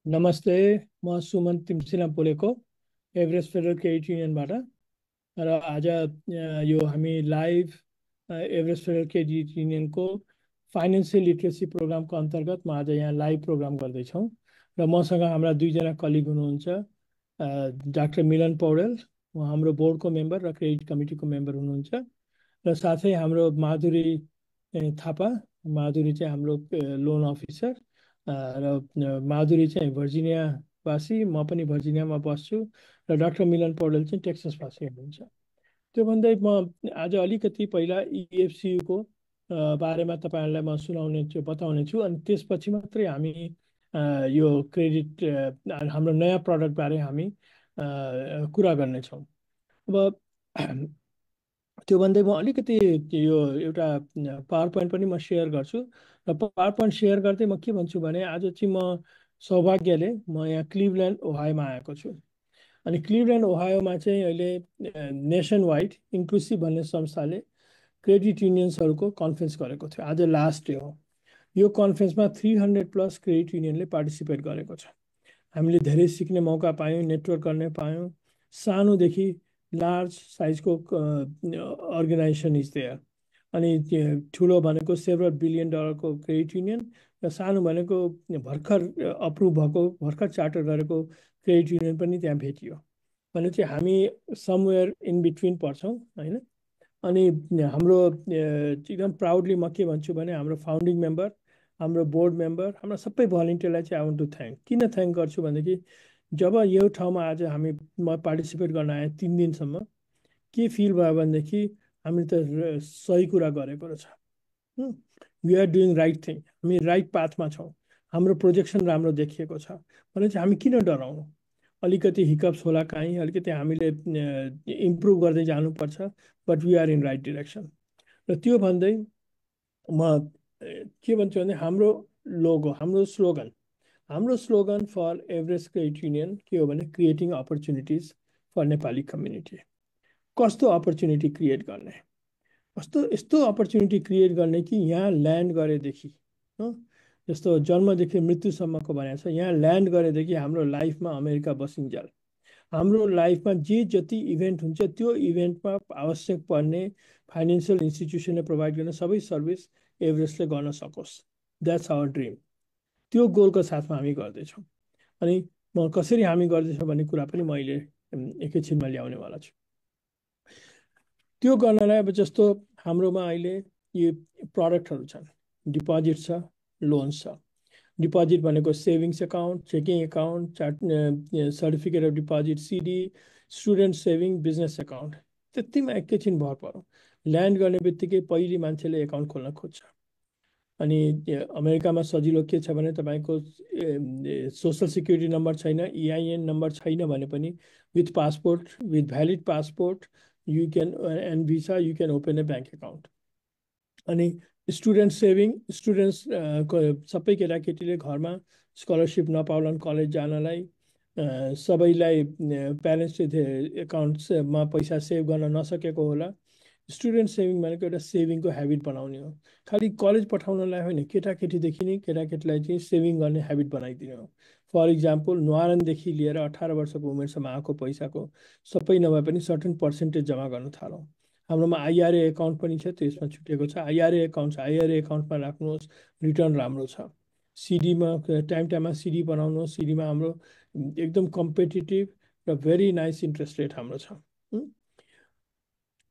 नमस्ते। म सुमन तिमसिना बोलेको एभरेस्ट फेडरल क्रेडिट युनियनबाट। र आज यो हामी लाइभ एभरेस्ट फेडरल क्रेडिट युनियनको फाइनेन्सियल लिटरेसी प्रोग्रामको अन्तर्गत म आज यहाँ लाइभ प्रोग्राम गर्दैछौँ। र मसँग हाम्रा दुईजना कलिग हुनुहुन्छ, डाक्टर मिलन पौडेल, उहाँ हाम्रो बोर्डको मेम्बर र क्रेडिट कमिटीको मेम्बर हुनुहुन्छ, र साथै हाम्रो माधुरी थापा। माधुरी चाहिँ हाम्रो लोन अफिसर, र माधुरी चाहिँ भर्जिनियावासी, म पनि भर्जिनियामा बस्छु, र डाक्टर मिलन पौडेल चाहिँ टेक्ससवासी हुनुहुन्छ। त्यो भन्दै म आज अलिकति पहिला इएफसियुको बारेमा तपाईँहरूलाई म बताउने छु, अनि त्यसपछि मात्रै हामी यो क्रेडिट हाम्रो नयाँ प्रडक्टबारे हामी कुरा गर्नेछौँ। अब त्यो भन्दै म अलिकति यो एउटा पावर पोइन्ट पनि म सेयर गर्छु। र पावर पोइन्ट सेयर गर्दै म के भन्छु भने, आज चाहिँ सौभाग्यले म यहाँ क्लिभल्यान्ड ओहायोमा आएको छु। अनि क्लिभल्यान्ड ओहायोमा चाहिँ अहिले नेसन वाइड इन्क्लुसिभ भन्ने संस्थाले क्रेडिट युनियन्सहरूको कन्फरेन्स गरेको थियो। आज लास्ट डे हो। यो कन्फरेन्समा 300+ क्रेडिट युनियनले पार्टिसिपेट गरेको छ। हामीले धेरै सिक्ने मौका पायौँ, नेटवर्क गर्ने पायौँ। सानोदेखि लार्ज साइजको अर्गनाइजेसन इज देयर। अनि ठुलो भनेको $several billion क्रेडिट युनियन, र सानो भनेको भर्खर अप्रुभ भएको, भर्खर चार्टर गरेको क्रेडिट युनियन पनि त्यहाँ भेटियो। भने चाहिँ हामी समवेयर इन बिट्विन पर्छौँ, होइन। अनि हाम्रो एकदम प्राउडली म के भन्छु भने, हाम्रो फाउन्डिङ मेम्बर, हाम्रो बोर्ड मेम्बर, हाम्रो सबै भलिन्टियरलाई चाहिँ आई वान्ट टु थ्याङ्क। किन थ्याङ्क गर्छु भनेदेखि, जब यो ठाउँमा आज म पार्टिसिपेट गर्न आएँ 3 दिनसम्म, के फिल भयो भनेदेखि हामीले त सही कुरा गरेको रहेछ। We are doing right thing, हामी राइट पाथमा छौँ, हाम्रो प्रोजेक्सन राम्रो देखिएको छ भने चाहिँ हामी किन डराउनु। अलिकति हिकअप्स होला काहीँ, अलिकति हामीले इम्प्रुभ गर्दै जानुपर्छ, but we are in right direction. र त्यो भन्दै म के भन्छु भने, हाम्रो slogan for Everest Credit Union के हो भने, creating opportunities for Nepali community. कस्तो अपर्च्युनिटी क्रिएट गर्ने, यस्तो अपर्च्युनिटी क्रिएट गर्ने कि यहाँ ल्यान्ड गरेदेखि, जस्तो जन्मदेखि मृत्युसम्मको भनेको छ, यहाँ ल्यान्ड गरेदेखि हाम्रो लाइफमा अमेरिका बसिन्जेल हाम्रो लाइफमा जे जति इभेन्ट हुन्छ, त्यो इभेन्टमा आवश्यक पर्ने फाइनेन्सियल इन्स्टिट्युसनले प्रोभाइड गर्ने सबै सर्भिस एभरेस्टले गर्न सकोस्। That's our dream. त्यो गोलको साथमा हामी गर्दैछौँ। अनि म कसरी हामी गर्दैछौँ भन्ने कुरा पनि मैले एकैछिनमा ल्याउनेवाला छु। त्यो गर्नलाई अब जस्तो हाम्रोमा अहिले यो प्रडक्टहरू छन्, डिपोजिट छ, लोन्स छ। डिपोजिट भनेको savings account, checking account, certificate of deposit, CD, student saving, business account. त्यतिमा एकैछिन भर परौँ। ल्यान्ड गर्ने बित्तिकै पहिले मान्छेले एकाउन्ट खोल्न खोज्छ। अनि अमेरिकामा सजिलो के छ भने, तपाईँको सोसल सिक्युरिटी नम्बर छैन, EIN नम्बर छैन भने पनि with passport, with valid passport you can and visa you can open A bank account. अनि स्टुडेन्ट सेभिङ, सबै केटाकेटीले घरमा स्कलरसिप नपाउलान् कलेज जानलाई, सबैलाई प्यारेन्ट्सले एकाउन्टमा पैसा सेभ गर्न नसकेको होला। स्टुडेन्ट सेभिङ भनेको एउटा सेभिङको ह्याबिट बनाउने हो। खालि कलेज पठाउनलाई होइन, केटाकेटीदेखि नै केटाकेटीलाई चाहिँ सेभिङ गर्ने ह्याबिट बनाइदिने हो। फर इक्जाम्पल, न्वारानदेखि लिएर 18 वर्षको उमेरसम्म आएको पैसाको सबै नभए पनि सर्टेन पर्सेन्टेज जम्मा गर्न थालौँ। हाम्रोमा IRA एकाउन्ट पनि छ, त्यसमा छुटेको छ। IRA एकाउन्ट छ, IRA एकाउन्टमा राख्नुहोस्, रिटर्न राम्रो छ। सिडीमा टाइममा सिडी बनाउनुहोस्। सिडीमा हाम्रो एकदम कम्पिटिटिभ र भेरी नाइस इन्ट्रेस्ट रेट हाम्रो छ।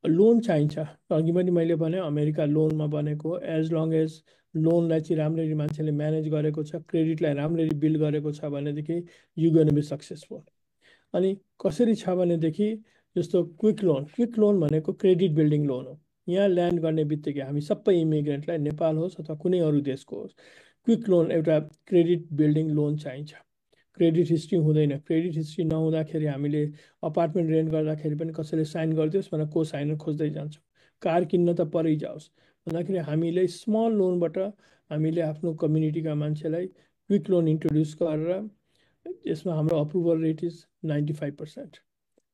लोन चाहिन्छ, अघि पनि मैले भने अमेरिका लोनमा बनेको, एज लङ एज लोनलाई चाहिँ राम्ररी मान्छेले म्यानेज गरेको छ, क्रेडिटलाई राम्ररी बिल्ड गरेको छ भनेदेखि यु गोना बी सक्सेसफुल। अनि कसरी छ भनेदेखि, जस्तो क्विक लोन भनेको क्रेडिट बिल्डिङ लोन हो। यहाँ ल्यान्ड गर्ने बित्तिकै हामी सबै इमिग्रेन्टलाई, नेपाल होस् अथवा कुनै अरू देशको होस्, क्विक लोन एउटा क्रेडिट बिल्डिङ लोन चाहिन्छ। क्रेडिट हिस्ट्री हुँदैन। क्रेडिट हिस्ट्री नहुँदाखेरि हामीले अपार्टमेन्ट रेन्ट गर्दाखेरि पनि कसैले साइन गरिदियोस् भनेर को साइनर खोज्दै जान्छौँ। कार किन्न त परै जाओस् भन्दाखेरि हामीले स्मल लोनबाट हामीले आफ्नो कम्युनिटीका मान्छेलाई क्विक लोन इन्ट्रोड्युस गरेर, यसमा हाम्रो अप्रुभल रेट इज 95%।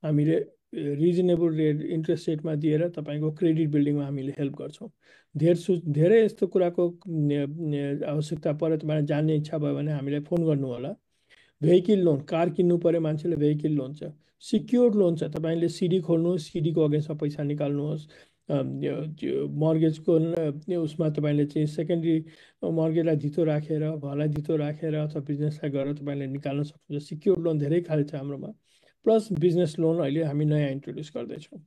हामीले रिजनेबल रेट, इन्ट्रेस्ट रेटमा दिएर तपाईँको क्रेडिट बिल्डिङमा हामीले हेल्प गर्छौँ। धेरै यस्तो कुराको आवश्यकता पऱ्यो, तपाईँलाई जान्ने इच्छा भयो भने हामीलाई फोन गर्नु होला। भेहिकल लोन, कार किन्नु पर्यो मान्छेले भेहिकल लोन छ। सिक्योर्ड लोन छ, तपाईँले सिडी खोल्नुहोस्, सिडीको अगेन्स्टमा पैसा निकाल्नुहोस्। मर्गेजको उसमा तपाईँले चाहिँ सेकेन्डरी मर्गेजलाई धितो राखेर, घरलाई धितो राखेर अथवा बिजनेसलाई गरेर तपाईँले निकाल्न सक्नुहुन्छ। सिक्योर्ड लोन धेरै खाले छ हाम्रोमा। प्लस बिजनेस लोन अहिले हामी नयाँ इन्ट्रोड्युस गर्दैछौँ।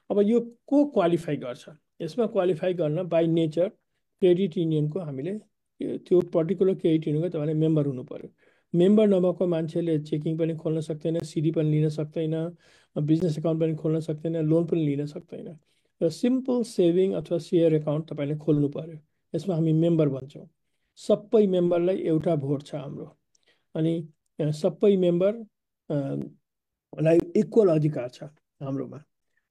अब यो को क्वालिफाई गर्छ? यसमा क्वालिफाई गर्न बाई नेचर क्रेडिट युनियनको हामीले त्यो पर्टिकुलर क्रेडिट युनियनको तपाईँले मेम्बर हुनु पर्यो। मेम्बर नभएको मान्छेले चेकिङ पनि खोल्न सक्दैन, सिडी पनि लिन सक्दैन, बिजनेस एकाउन्ट पनि खोल्न सक्दैन, लोन पनि लिन सक्दैन। र सिम्पल सेभिङ अथवा सेयर एकाउन्ट तपाईँले खोल्नु पर्यो। यसमा हामी मेम्बर भन्छौँ। सबै मेम्बरलाई एउटा भोट छ हाम्रो। अनि सबै मेम्बर लाई इक्वल अधिकार छ हाम्रोमा।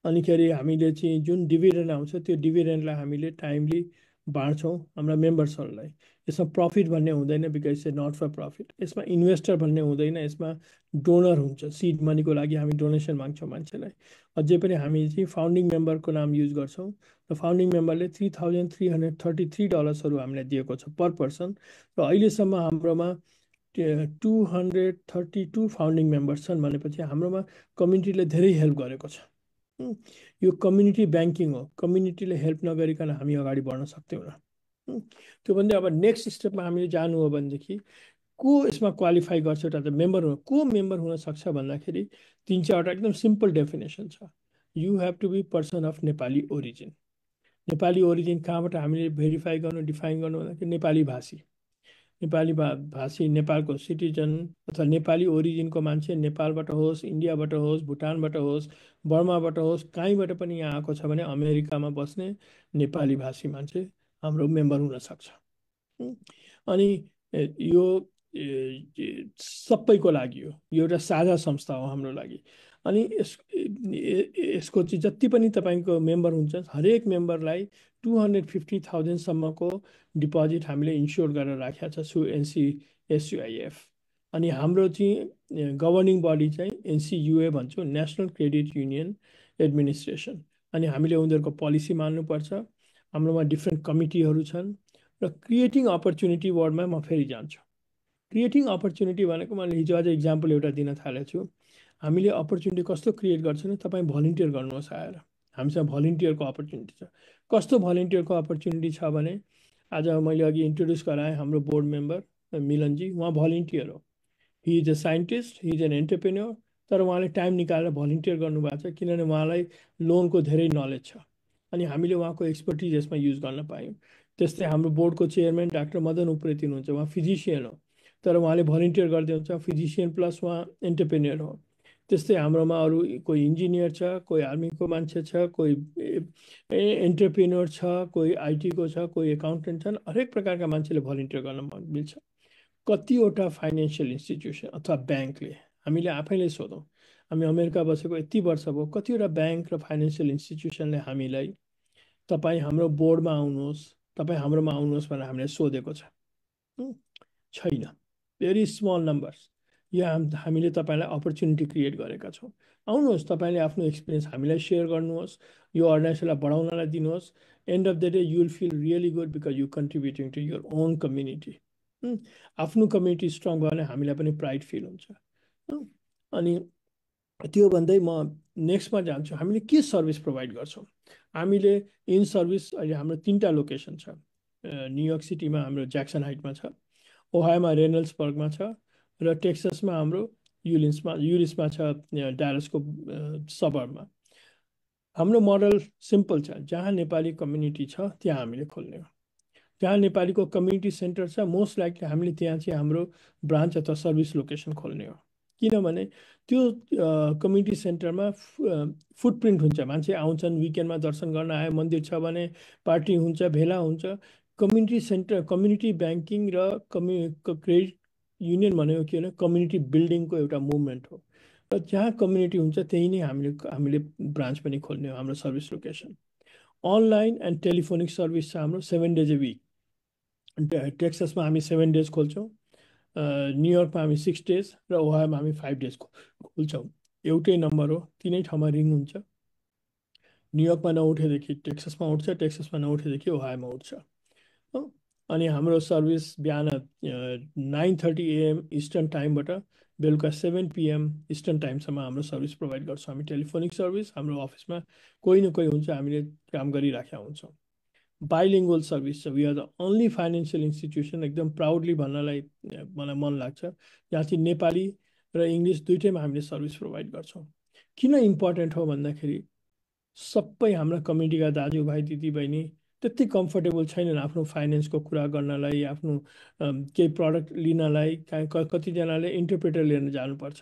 अनिखेरि हामीले चाहिँ जुन डिभिडेन्ड आउँछ त्यो डिभिडेन्डलाई हामीले टाइमली बाँड्छौँ हाम्रा मेम्बर्सहरूलाई। यसमा प्रफिट भन्ने हुँदैन, because it's not for profit. यसमा इन्भेस्टर भन्ने हुँदैन, यसमा डोनर हुन्छ। सिड मनीको लागि हामी डोनेसन माग्छौँ मान्छेलाई। अझै पनि हामी चाहिँ फाउन्डिङ मेम्बरको नाम युज गर्छौँ र फाउन्डिङ मेम्बरले $3,333 हामीलाई दिएको छ पर पर्सन। र अहिलेसम्म हाम्रोमा 232 फाउन्डिङ मेम्बर्स छन् भनेपछि हाम्रोमा कम्युनिटीले धेरै हेल्प गरेको छ। यो कम्युनिटी ब्याङ्किङ हो। कम्युनिटीले हेल्प नगरिकन हामी अगाडि बढ्न सक्दैनौँ। त्यो भन्दै अब नेक्स्ट स्टेपमा हामीले जानु हो भनेदेखि को यसमा क्वालिफाई गर्छ, एउटा त मेम्बर हो। को मेम्बर हुन सक्छ भन्दाखेरि 3-4वटा एकदम सिम्पल डेफिनेसन छ। You have to be person of Nepali origin. Nepali origin कहाँबाट हामीले भेरिफाई गर्नु, डिफाइन गर्नु भन्दाखेरि नेपाली भाषी। नेपाली भाषी, नेपालको सिटिजन अथवा नेपाली ओरिजिनको मान्छे, नेपालबाट होस्, इन्डियाबाट होस्, भुटानबाट होस्, बर्माबाट होस्, कहीँबाट पनि यहाँ आएको छ भने अमेरिकामा बस्ने नेपाली भाषी मान्छे हाम्रो मेम्बर हुनसक्छ। अनि यो सबैको लागि हो, यो एउटा साझा संस्था हो हाम्रो लागि। अनि यसको चाहिँ जति पनि तपाईँको मेम्बर हुन्छ, हरेक मेम्बरलाई 250,000सम्मको डिपोजिट हामीले इन्स्योर गरेर राखेको छ सु NCSUIF। अनि हाम्रो चाहिँ गभर्निङ बडी चाहिँ NCUA भन्छौँ, नेसनल क्रेडिट युनियन एडमिनिस्ट्रेसन। अनि हामीले उनीहरूको पोलिसी मान्नुपर्छ। हाम्रोमा डिफ्रेन्ट कमिटीहरू छन्। र क्रिएटिङ अपर्च्युनिटी वर्डमा म फेरि जान्छु। क्रिएटिङ अपर्च्युनिटी भनेको मैले हिजो आज इक्जाम्पल एउटा दिन थालेको छु। हामीले अपर्च्युनिटी कस्तो क्रिएट गर्छ भने तपाईँ भलिन्टियर गर्नुहोस् आएर। हामीसँग भलिन्टियरको अपर्च्युनिटी छ। कस्तो भलिन्टियरको अपर्च्युनिटी छ भने आज मैले अघि इन्ट्रोड्युस गराएँ हाम्रो बोर्ड मेम्बर मिलनजी, उहाँ भलिन्टियर हो। He is a scientist, he is an entrepreneur. तर उहाँले टाइम निकालेर भलिन्टियर गर्नुभएको छ किनभने उहाँलाई लोनको धेरै नलेज छ। अनि हामीले उहाँको एक्सपर्टिज यसमा युज गर्न पायौँ। त्यस्तै हाम्रो बोर्डको चेयरम्यान डाक्टर मदन उप्रेती हुनुहुन्छ, उहाँ फिजिसियन हो तर उहाँले भलिन्टियर गर्दै हुन्छ। फिजिसियन प्लस उहाँ एन्टरप्रेन्योर हो। त्यस्तै हाम्रोमा अरू कोही इन्जिनियर छ, कोही आर्मीको मान्छे छ, कोही एन्टरप्रेन्योर छ, कोही आइटीको छ, कोही एकाउन्टेन्ट छन्। हरेक प्रकारका मान्छेले भलिन्टियर गर्न मिल्छ। कतिवटा फाइनेन्सियल इन्स्टिट्युसन अथवा ब्याङ्कले, हामीले आफैले सोधौँ, हामी अमेरिका बसेको यति वर्ष भयो, कतिवटा ब्याङ्क र फाइनेन्सियल इन्स्टिट्युसनले हामीलाई तपाईँ हाम्रो बोर्डमा आउनुहोस्, तपाईँ हाम्रोमा आउनुहोस् भनेर हामीले सोधेको छ? छैन। Very small numbers. यो हामीले तपाईँलाई अपर्च्युनिटी क्रिएट गरेका छौँ। आउनुहोस्, तपाईँले आफ्नो एक्सपिरियन्स हामीलाई सेयर गर्नुहोस्, यो अर्गनाइजेसनलाई बढाउनलाई दिनुहोस्। End of the day you will feel really good because you contributing to your own community. आफ्नो कम्युनिटी स्ट्रङ भयो भने हामीलाई पनि प्राइड फिल हुन्छ। अनि त्यो भन्दै म नेक्स्टमा जान्छु। हामीले के सर्भिस प्रोभाइड गर्छौँ? हामीले इन सर्भिस अहिले हाम्रो 3टा लोकेसन छ। न्युयोर्क सिटीमा हाम्रो ज्याक्सन हाइटमा छ, ओहायोमा रेनल्ड्सबर्गमा छ, र टेक्ससमा हाम्रो युरिसमा छ, डालसको सबरमा। हाम्रो मोडल सिम्पल छ। जहाँ नेपाली कम्युनिटी छ त्यहाँ हामीले खोल्ने हो। जहाँ नेपालीको कम्युनिटी सेन्टर छ मोस्ट लाइकली हामीले त्यहाँ चाहिँ हाम्रो ब्रान्च अथवा सर्भिस लोकेसन खोल्ने हो। किनभने त्यो कम्युनिटी सेन्टरमा फुटप्रिन्ट हुन्छ। मान्छे आउँछन्, विकेन्डमा दर्शन गर्न आए, मन्दिर छ भने पार्टी हुन्छ, भेला हुन्छ। कम्युनिटी सेन्टर, कम्युनिटी ब्याङ्किङ र क्रेडिट युनियन भनेको के भने कम्युनिटी बिल्डिङको एउटा मुभमेन्ट हो। र जहाँ कम्युनिटी हुन्छ त्यही नै हामीले ब्रान्च पनि खोल्ने हो। हाम्रो service location online and telephonic service छ हाम्रो 7 days a week। टेक्ससमा हामी 7 days खोल्छौँ, न्युयोर्कमा हामी 6 days र ओहायोमा हामी 5 days खोल्छौँ। एउटै नम्बर हो, 3 ठाउँमा रिङ हुन्छ। न्युयोर्कमा नउठेदेखि टेक्ससमा उठ्छ, टेक्ससमा नउठेदेखि ओहायोमा उठ्छ। अनि हाम्रो सर्भिस बिहान 9:30 AM इस्टर्न टाइमबाट बेलुका 7 PM इस्टर्न टाइमसम्म हाम्रो सर्भिस प्रोभाइड गर्छौँ हामी। टेलिफोनिक सर्भिस हाम्रो अफिसमा कोही न कोही हुन्छ, हामीले काम गरिराखेका हुन्छौँ। बाइलिङ्गुअल सर्भिस छ। We are the only financial institution, एकदम प्राउडली भन्नलाई मलाई मन लाग्छ, जहाँ चाहिँ नेपाली र इङ्ग्लिस दुइटैमा हामीले सर्भिस प्रोभाइड गर्छौँ। किन इम्पोर्टेन्ट हो भन्दाखेरि सबै हाम्रा कम्युनिटीका दाजुभाइ दिदीबहिनी त्यति कम्फर्टेबल छैनन् आफ्नो फाइनेन्सको कुरा गर्नलाई, आफ्नो केही प्रडक्ट लिनलाई। कतिजनाले इन्टरप्रेटर लिएर जानुपर्छ,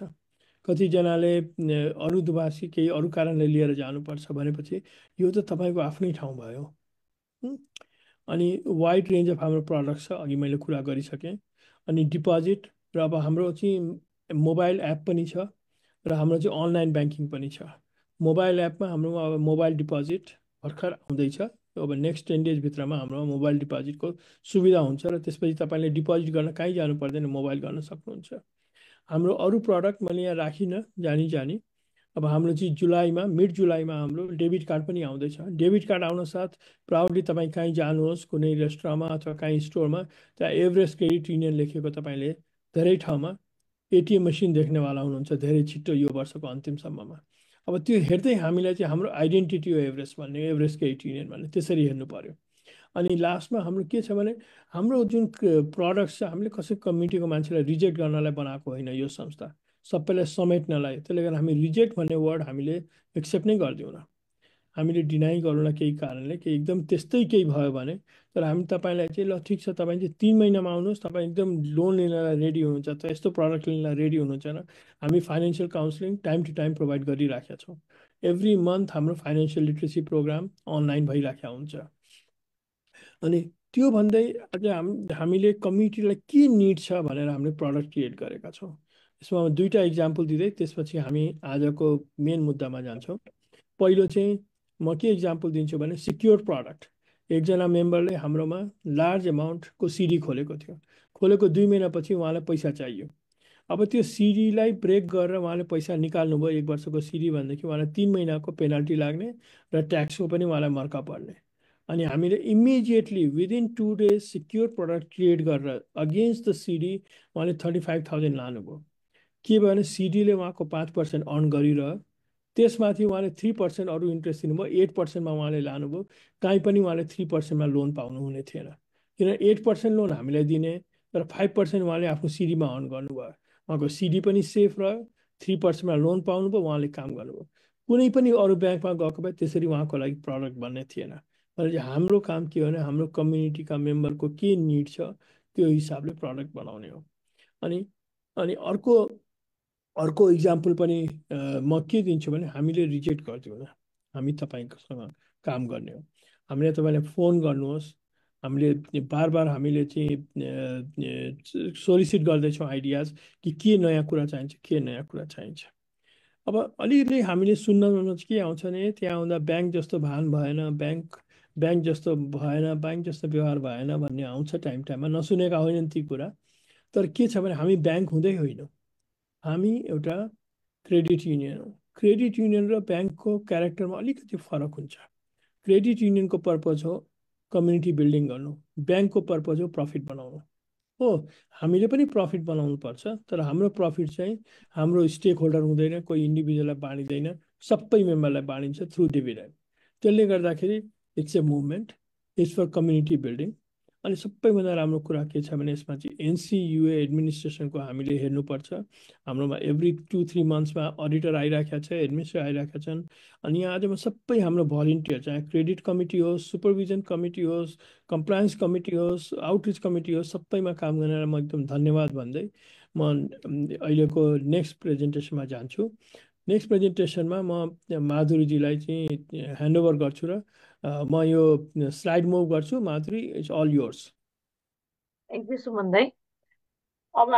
कतिजनाले अरू केही अरू कारणले लिएर जानुपर्छ। भनेपछि यो त तपाईँको आफ्नै ठाउँ भयो। अनि वाइड रेन्ज अफ हाम्रो प्रडक्ट छ, अघि मैले कुरा गरिसकेँ। अनि डिपोजिट र अब हाम्रो चाहिँ मोबाइल एप पनि छ र हाम्रो चाहिँ अनलाइन ब्याङ्किङ पनि छ। मोबाइल एपमा हाम्रोमा अब मोबाइल डिपोजिट भर्खर आउँदैछ। अब नेक्स्ट 10 डेजभित्रमा हाम्रो मोबाइल डिपोजिटको सुविधा हुन्छ र त्यसपछि तपाईँले डिपोजिट गर्न कहीँ जानु पर्दैन, मोबाइल गर्न सक्नुहुन्छ। हाम्रो अरू प्रडक्ट मैले यहाँ राखिनँ जानी। अब हाम्रो चाहिँ जुलाईमा, मिड जुलाईमा हाम्रो डेबिट कार्ड पनि आउँदैछ। डेबिट कार्ड आउन साथ प्राउडली तपाईँ कहीँ जानुहोस्, कुनै रेस्टुरेन्टमा अथवा कहीँ स्टोरमा, त्यहाँ एभरेस्ट क्रेडिट युनियन लेखेको तपाईँले धेरै ठाउँमा एटिएम मसिन देख्नेवाला हुनुहुन्छ धेरै छिट्टो यो वर्षको अन्तिमसम्ममा। अब त्यो हेर्दै हामीलाई चाहिँ हाम्रो आइडेन्टिटी हो एभरेस्ट भन्ने, एभरेस्ट क्रेडिट युनियन भन्ने, त्यसरी हेर्नु पर्यो। अनि लास्टमा हाम्रो के छ भने हाम्रो जुन प्रडक्ट्स छ, हामीले कसै कम्युनिटीको मान्छेलाई रिजेक्ट गर्नलाई बनाएको होइन यो संस्था, सबैलाई समेट्नलाई। त्यसले गर्दा हामी रिजेक्ट भन्ने वर्ड हामीले एक्सेप्ट नै गर्दैनौँ। हामीले डिनाइ गरौँला केही कारणले, केही एकदम त्यस्तै केही भयो भने। तर हामी तपाईँलाई चाहिँ ल ठिक छ, तपाईँ चाहिँ 3 महिनामा आउनुहोस्, तपाईँ एकदम लोन लिनलाई रेडी हुनुहुन्छ त, यस्तो प्रडक्ट लिनलाई रेडी हुनुहुन्छ न, हामी financial counselling time to time provide गरिराखेका छौँ। एभ्री मन्थ हाम्रो फाइनेन्सियल लिट्रेसी प्रोग्राम अनलाइन भइराखेको हुन्छ। अनि त्यो भन्दै अझ हामीले कम्युनिटीलाई के निड छ भनेर हामीले प्रडक्ट क्रिएट गरेका छौँ। यसमा दुईवटा इक्जाम्पल दिँदै त्यसपछि हामी आजको मेन मुद्दामा जान्छौँ। पहिलो चाहिँ म के इक्जाम्पल दिन्छु भने सिक्योर प्रडक्ट। एकजना मेम्बरले हाम्रोमा लार्ज अमाउन्टको सिडी खोलेको थियो। खोलेको 2 महिनापछि उहाँलाई पैसा चाहियो। अब त्यो सिडीलाई ब्रेक गरेर उहाँले पैसा निकाल्नुभयो, 1 वर्षको सिडी भनेदेखि उहाँलाई 3 महिनाको पेनल्टी लाग्ने र ट्याक्सको पनि उहाँलाई मर्का पर्ने। अनि हामीले immediately within 2 days secure product create गरेर अगेन्स्ट द सिडी उहाँले 35,000 लानुभयो। के भयो भने सिडीले उहाँको 5% अर्न गरिरह्यो, त्यसमाथि उहाँले 3% अरू इन्ट्रेस्ट दिनुभयो, 8%मा उहाँले लानुभयो। काहीँ पनि उहाँले 3%मा लोन पाउनुहुने थिएन, किन 8% लोन हामीलाई दिने तर 5% उहाँले आफ्नो सिडीमा अर्न गर्नुभयो। उहाँको सिडी पनि सेफ रह्यो, 3%मा लोन पाउनुभयो, उहाँले काम गर्नुभयो। कुनै पनि अरू ब्याङ्कमा गएको भए त्यसरी उहाँको लागि प्रडक्ट बन्ने थिएन। तर हाम्रो काम के हो भने हाम्रो कम्युनिटीका मेम्बरको के निड छ त्यो हिसाबले प्रडक्ट बनाउने हो। अनि अनि अर्को इक्जाम्पल पनि म के दिन्छु भने हामीले रिजेक्ट गर्दैनौँ, हामी तपाईँसँग काम गर्ने हो। हामीले तपाईँलाई फोन गर्नुहोस्, हामीले बार बार हामीले चाहिँ सोलिसिट गर्दैछौँ आइडियाज कि के नयाँ कुरा चाहिन्छ, के नयाँ कुरा चाहिन्छ। अब अलिअलि हामीले सुन्नमा चाहिँ के आउँछ भने त्यहाँ आउँदा ब्याङ्क जस्तो भान भएन, ब्याङ्क जस्तो भएन, ब्याङ्क जस्तो व्यवहार भएन भन्ने आउँछ टाइममा। नसुनेका होइनन् ती कुरा। तर के छ भने हामी ब्याङ्क हुँदै होइनौँ, हामी एउटा क्रेडिट युनियन हो। क्रेडिट युनियन र ब्याङ्कको क्यारेक्टरमा अलिकति फरक हुन्छ। क्रेडिट युनियनको पर्पज हो कम्युनिटी बिल्डिङ गर्नु, ब्याङ्कको पर्पज हो प्रफिट बनाउनु। हो, हामीले पनि प्रफिट बनाउनु पर्छ, तर हाम्रो प्रफिट चाहिँ हाम्रो स्टेक होल्डर हुँदैन, कोही इन्डिभिजुअललाई बाँडिँदैन, सबै मेम्बरलाई बाँडिन्छ थ्रु डिभिडेन्ड। त्यसले गर्दाखेरि it's a movement, it's for community building. अनि सबैभन्दा राम्रो कुरा के छ भने यसमा चाहिँ एनसियुए एडमिनिस्ट्रेसनको हामीले हेर्नुपर्छ। हाम्रोमा एभ्री 2-3 मन्थ्समा अडिटर आइराखेका छ, एडमिनिस्ट्रेटर आइरहेका छन्। अनि यहाँ आजमा सबै हाम्रो भलिन्टियर, चाहे क्रेडिट कमिटी होस्, सुपरभिजन कमिटी होस्, कम्प्लायन्स कमिटी होस्, आउटरिच कमिटी होस्, सबैमा काम गरेर म एकदम धन्यवाद भन्दै म अहिलेको नेक्स्ट प्रेजेन्टेसनमा जान्छु। नेक्स्ट प्रेजेन्टेसनमा म माधुरीजीलाई चाहिँ ह्यान्डओभर गर्छु र म यो स्लाइड मुभ गर्छु। Madhuri, it's all yours. Thank you Suman दाइ। अब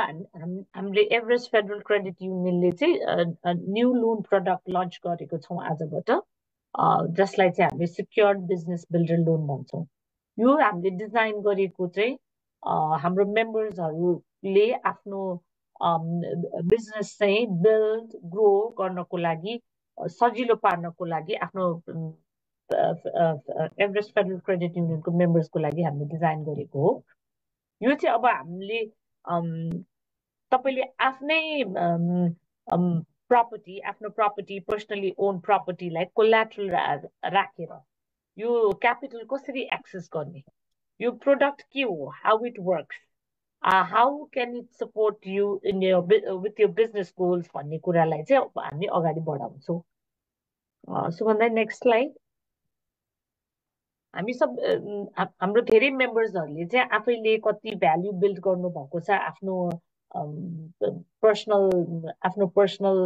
हामीले एभरेस्ट फेडरल क्रेडिट युनियनले चाहिँ न्यू लोन प्रडक्ट लन्च गरेको छौँ आजबाट, जसलाई चाहिँ हामीले सिक्योर्ड बिजनेस बिल्डर लोन भन्छौँ। यो हामीले डिजाइन गरेको चाहिँ हाम्रो मेम्बर्सहरूले आफ्नो बिजनेस चाहिँ बिल्ड ग्रो गर्नको लागि, सजिलो पार्नको लागि आफ्नो एभरेस्ट फेडरल क्रेडिट युनियनको मेम्बर्सको लागि हामीले डिजाइन गरेको हो। यो चाहिँ अब हामीले तपाईले आफ्नै प्रपर्टी आफ्नो प्रपर्टी पर्सनली ओन प्रपर्टीलाई कोल्याटरल राखेर यो क्यापिटल कसरी एक्सेस गर्ने यो प्रोडक्ट के हो how it works how can it support you in your with your business goals भन्ने कुरालाई चाहिँ हामी अगाडि बढाउँछौँ सुगन्धा नेक्स्ट स्लाइड हामी सब हाम्रो धेरै मेम्बर्सहरूले चाहिँ आफैले कति भ्याल्यु बिल्ड गर्नु भएको छ आफ्नो पर्सनल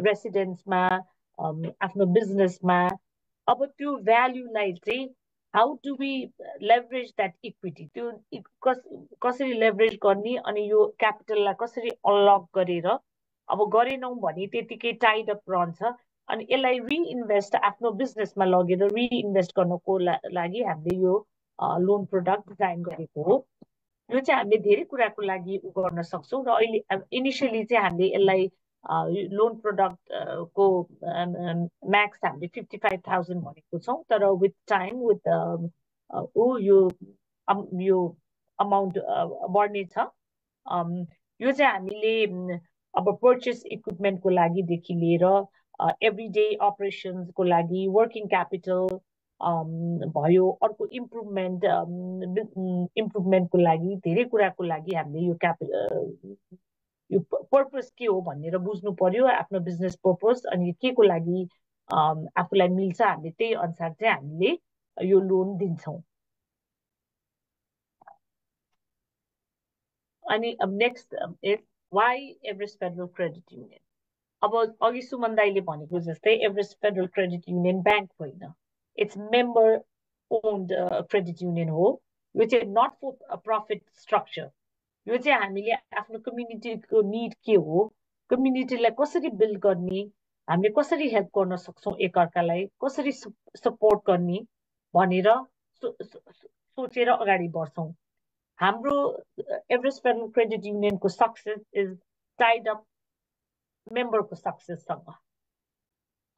रेसिडेन्समा आफ्नो बिजनेसमा अब त्यो भ्याल्युलाई चाहिँ how do we leverage that equity त्यो कसरी लेभरेज गर्ने अनि यो क्यापिटललाई कसरी अनलक गरेर अब गरेनौँ भने त्यतिकै टाइड अप रहन्छ अनि यसलाई रिइन्भेस्ट आफ्नो बिजनेसमा लगेर रिइन्भेस्ट गर्नको लागि हामीले यो लोन प्रोडक्ट डिजाइन गरेको हो यो चाहिँ हामीले धेरै कुराको लागि गर्न सक्छौँ र अहिले इनिसियली चाहिँ हामीले यसलाई लोन प्रोडक्ट को म्याक्स हामीले 55,000 भनेको छौँ तर विथ टाइम विथ यो अमाउन्ट बढ्नेछ यो चाहिँ हामीले अब पर्चेस इक्विपमेन्टको लागिदेखि लिएर एभ्रिडे अपरेसन्सको लागि वर्किङ क्यापिटल भयो अर्को इम्प्रुभमेन्टको लागि धेरै कुराको लागि हामीले यो पर्पस के हो भनेर बुझ्नु पर्यो आफ्नो बिजनेस पर्पस अनि के को लागि आफूलाई मिल्छ हामीले त्यही अनुसार चाहिँ हामीले यो लोन दिन्छौँ अनि अब next is why Everest Federal Credit Union अब अघि सुमन दाइले भनेको जस्तै Everest Federal Credit Union bank होइन it's member owned credit union हो यो चाहिँ नट फर प्रफिट स्ट्रक्चर यो चाहिँ हामीले आफ्नो कम्युनिटीको निड के हो कम्युनिटीलाई कसरी बिल्ड गर्ने हामीले कसरी हेल्प गर्न सक्छौँ एकअर्कालाई कसरी सपोर्ट गर्ने भनेर सोचेर अगाडि बढ्छौँ हाम्रो एभरेस्ट फेडरल क्रेडिट युनियनको सक्सेस इज टाइड अप मेम्बरको सक्सेससँग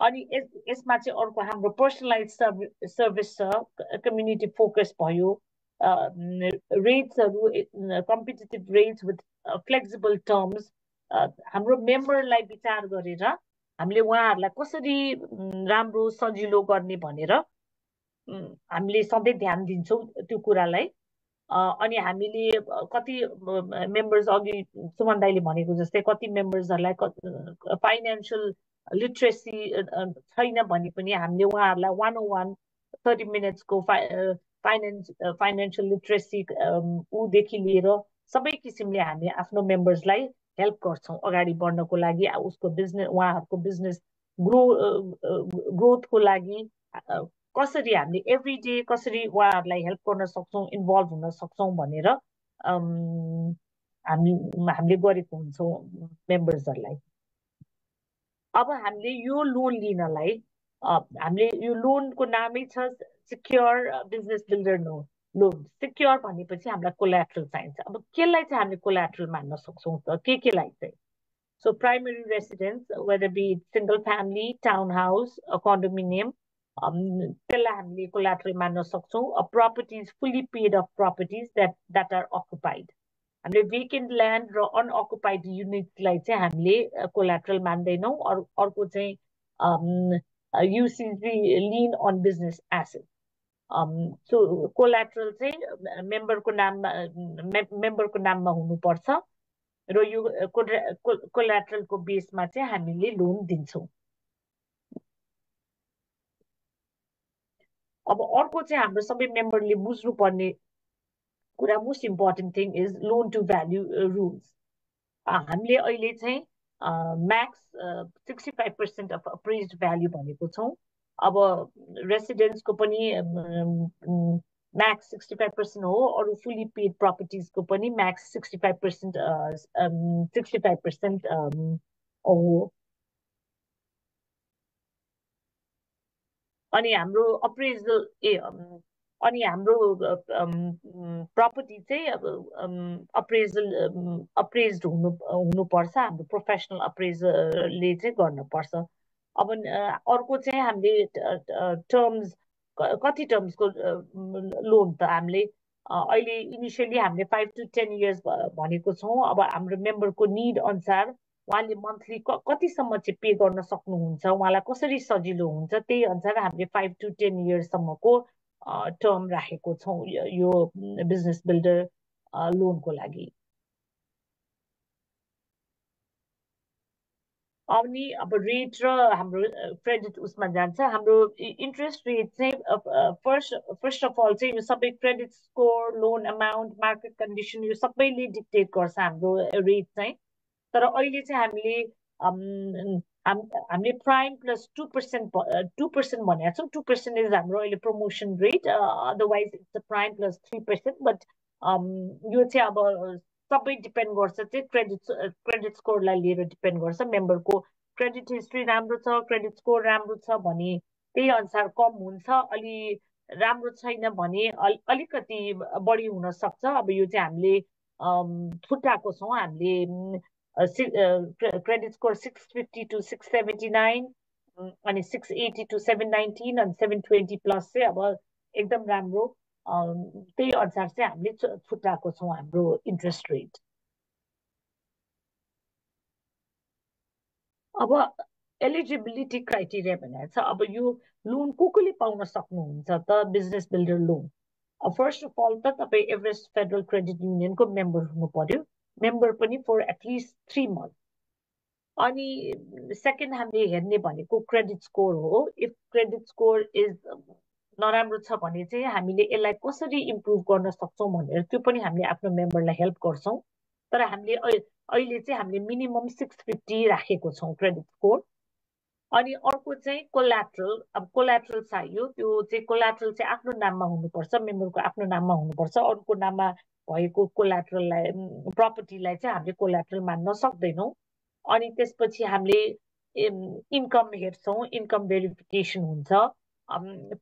अनि यसमा चाहिँ अर्को हाम्रो पर्सनलाइज सर्भिस छ कम्युनिटी फोकस भयो रेट्सहरू competitive rates with flexible terms हाम्रो मेम्बरलाई विचार गरेर हामीले उहाँहरूलाई कसरी राम्रो सजिलो गर्ने भनेर हामीले सधैँ ध्यान दिन्छौँ त्यो कुरालाई अनि हामीले कति मेम्बर्स अघि सुमन दाइले भनेको जस्तै कति मेम्बर्सहरूलाई फाइनेन्सियल लिट्रेसी छैन भने पनि हामीले उहाँहरूलाई 101 30 मिनट्सको फाइनेन्सियल लिट्रेसी ऊदेखि लिएर सबै किसिमले हामी आफ्नो मेम्बर्सलाई हेल्प गर्छौँ अगाडि बढ्नको लागि उसको बिजनेस उहाँहरूको बिजनेस ग्रोथको लागि कसरी हामीले एभ्री डे कसरी उहाँहरूलाई हेल्प गर्न सक्छौँ इन्भल्भ हुन सक्छौँ भनेर हामीले गरेको हुन्छौँ मेम्बर्सहरूलाई अब हामीले यो लोन लिनलाई हामीले यो लोनको नामै छ secure business builder loan secure भनेपछि हामीलाई कोल्याट्रल चाहिन्छ अब केलाई चाहिँ हामीले कोल्याट्रल मान्न सक्छौँ त केलाई चाहिँ so primary residence whether be single family town house condominium त्यसलाई हामीले कोल्याट्रल मान्न सक्छौँ properties fully paid off properties that are occupied हामीले भेकेन्ट ल्यान्ड र अनअकुपाइड युनिटलाई चाहिँ हामीले कोल्याट्रल मान्दैनौँ अर्को चाहिँ UCC lien on business asset so collateral चाहिँ मेम्बरको नाममा हुनुपर्छ र यो कोल्याट्रलको बेसमा चाहिँ हामीले लोन दिन्छौँ अब अर्को चाहिँ हाम्रो सबै मेम्बरले बुझ्नुपर्ने कुरा most important thing is loan to value rules हामीले अहिले चाहिँ म्याक्स 65% अफ अप्रेज्ड भ्याल्यु भनेको छौँ अब रेसिडेन्सको पनि म्याक्स 65% हो अरू फुल्ली पेड प्रपर्टिजको पनि म्याक्स 65% हो अनि हाम्रो अप्रेजल अनि हाम्रो प्रपर्टी चाहिँ अब अप्रेज्ड हुनुपर्छ हाम्रो प्रोफेसनल अप्रेजरले चाहिँ गर्नुपर्छ अब अर्को चाहिँ हामीले टर्म्स कति टर्म्सको लोन त हामीले अहिले इनिसियली हामीले 5 to 10 years भनेको छौँ अब हाम्रो मेम्बरको निड अनुसार उहाँले मन्थली कतिसम्म चाहिँ पे गर्न सक्नुहुन्छ उहाँलाई कसरी सजिलो हुन्छ त्यही अनुसार हामीले 5 to 10 yearsसम्मको टर्म राखेको छौँ यो बिजनेस बिल्डर लोनको लागि अनि अब रेट र हाम्रो क्रेडिट उसमा जान्छ हाम्रो इन्ट्रेस्ट रेट चाहिँ फर्स्ट अफ अल चाहिँ यो सबै credit score loan amount market condition यो सबैले डिक्टेट गर्छ हाम्रो रेट चाहिँ तर अहिले चाहिँ हामीले प्राइम प्लस 2% 2% भनेको छौँ 2% इज हाम्रो अहिले promotion rate otherwise its prime plus 3% but यो चाहिँ अब सबै डिपेन्ड गर्छ चाहिँ क्रेडिट स्कोरलाई लिएर डिपेन्ड गर्छ मेम्बरको क्रेडिट हिस्ट्री राम्रो छ क्रेडिट स्कोर राम्रो छ भने त्यही अनुसार कम हुन्छ अलि राम्रो छैन भने अलिकति बढी हुन सक्छ अब यो चाहिँ हामीले छुट्याएको छौँ हामीले क्रेडिट स्कोर 650 to 679 अनि 680 to 719 अनि 720 प्लस चाहिँ अब एकदम राम्रो त्यही अनुसार चाहिँ हामीले छुट्याएको छौँ हाम्रो इन्ट्रेस्ट रेट अब एलिजिबिलिटी क्राइटेरिया भनेर छ अब यो लोन कसले पाउन सक्नुहुन्छ त business builder loan first of all त तपाईँ एभरेस्ट फेडरल क्रेडिट युनियनको मेम्बर हुनु पर्यो मेम्बर पनि फर एटलिस्ट 3 months अनि सेकेन्ड हामीले हेर्ने भनेको क्रेडिट स्कोर हो इफ क्रेडिट स्कोर इज नराम्रो छ भने चाहिँ हामीले यसलाई कसरी इम्प्रुभ गर्न सक्छौँ भनेर त्यो पनि हामीले आफ्नो मेम्बरलाई हेल्प गर्छौँ तर हामीले अहिले चाहिँ हामीले मिनिमम 650 राखेको छौँ क्रेडिट स्कोर अनि अर्को चाहिँ कोल्याट्रल अब कोल्याट्रल चाहियो त्यो चाहिँ कोल्याट्रल चाहिँ आफ्नो नाममा हुनुपर्छ मेम्बरको आफ्नो नाममा हुनुपर्छ अरूको नाममा भएको कोल्याट्रललाई प्रपर्टीलाई चाहिँ हामीले कोल्याट्रल मान्न सक्दैनौँ अनि त्यसपछि हामीले इन्कम हेर्छौँ इन्कम भेरिफिकेसन हुन्छ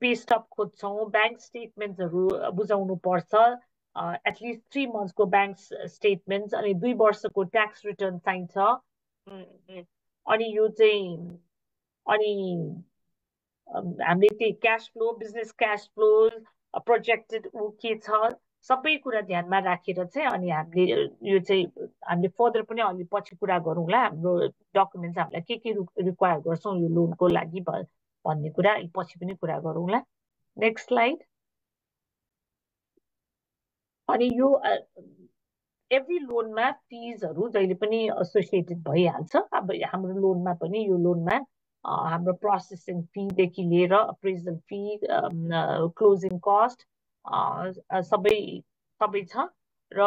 पे स्टप खोज्छौँ ब्याङ्क स्टेटमेन्ट्सहरू बुझाउनु पर्छ एटलिस्ट 3 months को ब्याङ्क स्टेटमेन्ट्स अनि 2 वर्षको ट्याक्स रिटर्न चाहिन्छ अनि यो चाहिँ अनि हामीले त्यही cash flow business cash flow projected के छ सबै कुरा ध्यानमा राखेर चाहिँ अनि हामीले यो चाहिँ हामीले फर्दर पनि अलि पछि कुरा गरौँला हाम्रो डकुमेन्ट्स हामीलाई के रिक्वायर गर्छौँ यो लोनको लागि भन्ने कुरा पछि पनि कुरा गरौँला नेक्स्ट स्लाइड अनि यो एभ्री लोनमा फिजहरू जहिले पनि एसोसिएटेड भइहाल्छ अब हाम्रो लोनमा पनि यो लोनमा हाम्रो प्रोसेसिङ फीदेखि लिएर अप्रेजल फी क्लोजिङ कस्ट सबै छ र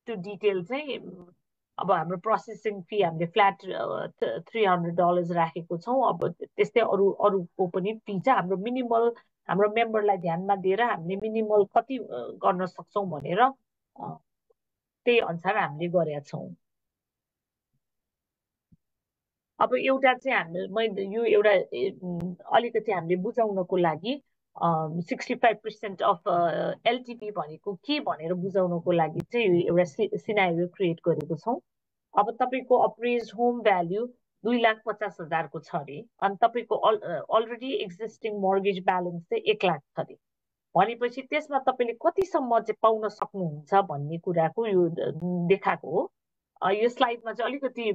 त्यो डिटेल चाहिँ अब हाम्रो प्रोसेसिङ फी हामीले फ्ल्याट $300 राखेको छौँ अब त्यस्तै अरूको पनि फी छ हाम्रो मिनिमल हाम्रो मेम्बरलाई ध्यानमा दिएर हामीले मिनिमल कति गर्न सक्छौँ भनेर त्यही अनुसार हामीले गरेका छौँ अब एउटा चाहिँ हामीले यो एउटा अलिकति हामीले बुझाउनको लागि 65% अफ एलटिपी भनेको के भनेर बुझाउनको लागि चाहिँ एउटा सिनारियो क्रिएट गरेको छौँ अब तपाईँको अप्रेज होम भ्याल्यु 2,50,000 को छ अरे अनि तपाईँको अलरेडी एक्जिस्टिङ मर्गेज ब्यालेन्स चाहिँ 1 लाख छ अरे भनेपछि त्यसमा तपाईँले कतिसम्म चाहिँ पाउन सक्नुहुन्छ भन्ने कुराको यो देखाएको हो यो स्लाइडमा चाहिँ अलिकति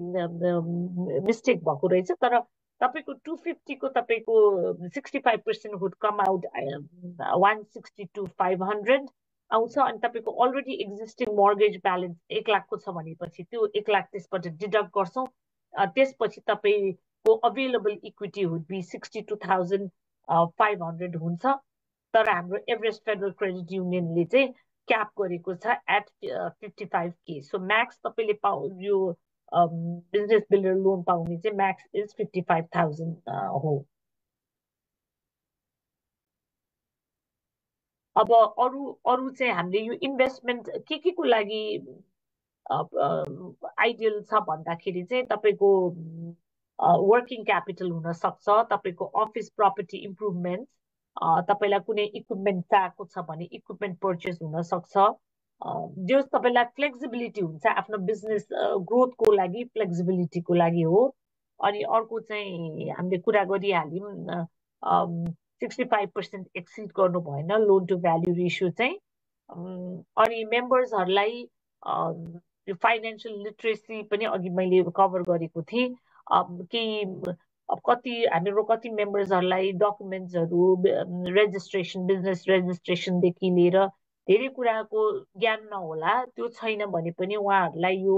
मिस्टेक भएको रहेछ तर तपाईँको 250 को तपाईँको 65% वुड कम आउट 160 to 500 आउँछ अनि तपाईँको अलरेडी एक्जिस्टिङ मर्गेज ब्यालेन्स 1 लाखको छ भनेपछि त्यो 1 लाख त्यसबाट डिडक्ट गर्छौँ त्यसपछि तपाईँको अवेलेबल इक्विटी वुड बी 62,500 हुन्छ तर हाम्रो एभरेस्ट फेडरल क्रेडिट युनियनले चाहिँ क्याप गरेको छ एट 55K सो म्याक्स तपाईँले यो बिजनेस बिल्डर लोन पाउने चाहिँ म्याक्स इज 55,000 हो अब अरू चाहिँ हामीले यो इन्भेस्टमेन्ट के को लागि आइडियल छ भन्दाखेरि चाहिँ तपाईँको वर्किङ क्यापिटल हुन सक्छ तपाईँको अफिस प्रपर्टी इम्प्रुभमेन्ट तपाईँलाई कुनै इक्विपमेन्ट चाहिएको छ भने इक्विपमेन्ट पर्चेस हुन सक्छ जो तपाईँलाई फ्लेक्सिबिलिटी हुन्छ आफ्नो बिजनेस ग्रोथको लागि फ्लेक्सिबिलिटीको लागि हो अनि अर्को चाहिँ हामीले कुरा गरिहाल्यौँ 65% एक्सिड गर्नु भएन लोन टु भ्याल्यु रेसियो चाहिँ अनि मेम्बर्सहरूलाई यो फाइनेन्शियल लिटरेसी पनि अघि मैले कभर गरेको थिएँ केही हाम्रो कति मेम्बर्सहरूलाई डकुमेन्ट्सहरू रेजिस्ट्रेसन बिजनेस रेजिस्ट्रेसनदेखि लिएर धेरै कुराको ज्ञान नहोला त्यो छैन भने पनि उहाँहरूलाई यो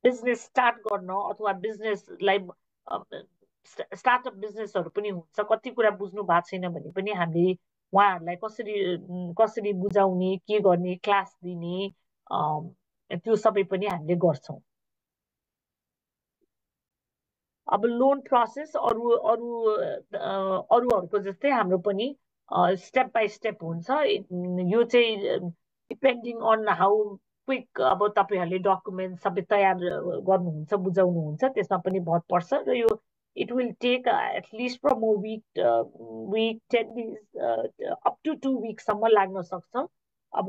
बिजनेस स्टार्ट गर्न अथवा बिजनेसलाई स्टार्टअप बिजनेसहरू पनि हुन्छ कति कुरा बुझ्नु भएको छैन भने पनि हामीले उहाँहरूलाई कसरी बुझाउने के गर्ने क्लास दिने त्यो सबै पनि हामीले गर्छौँ अब लोन प्रोसेस अरूहरूको जस्तै हाम्रो पनि स्टेप बाई स्टेप हुन्छ यो चाहिँ डिपेन्डिङ अन हाउ क्विक अब तपाईँहरूले डकुमेन्ट सबै तयार गर्नुहुन्छ बुझाउनुहुन्छ त्यसमा पनि भर पर्छ र यो it will take at least from a week 10 days up to 2 weeks सम्म लाग्न सक्छ अब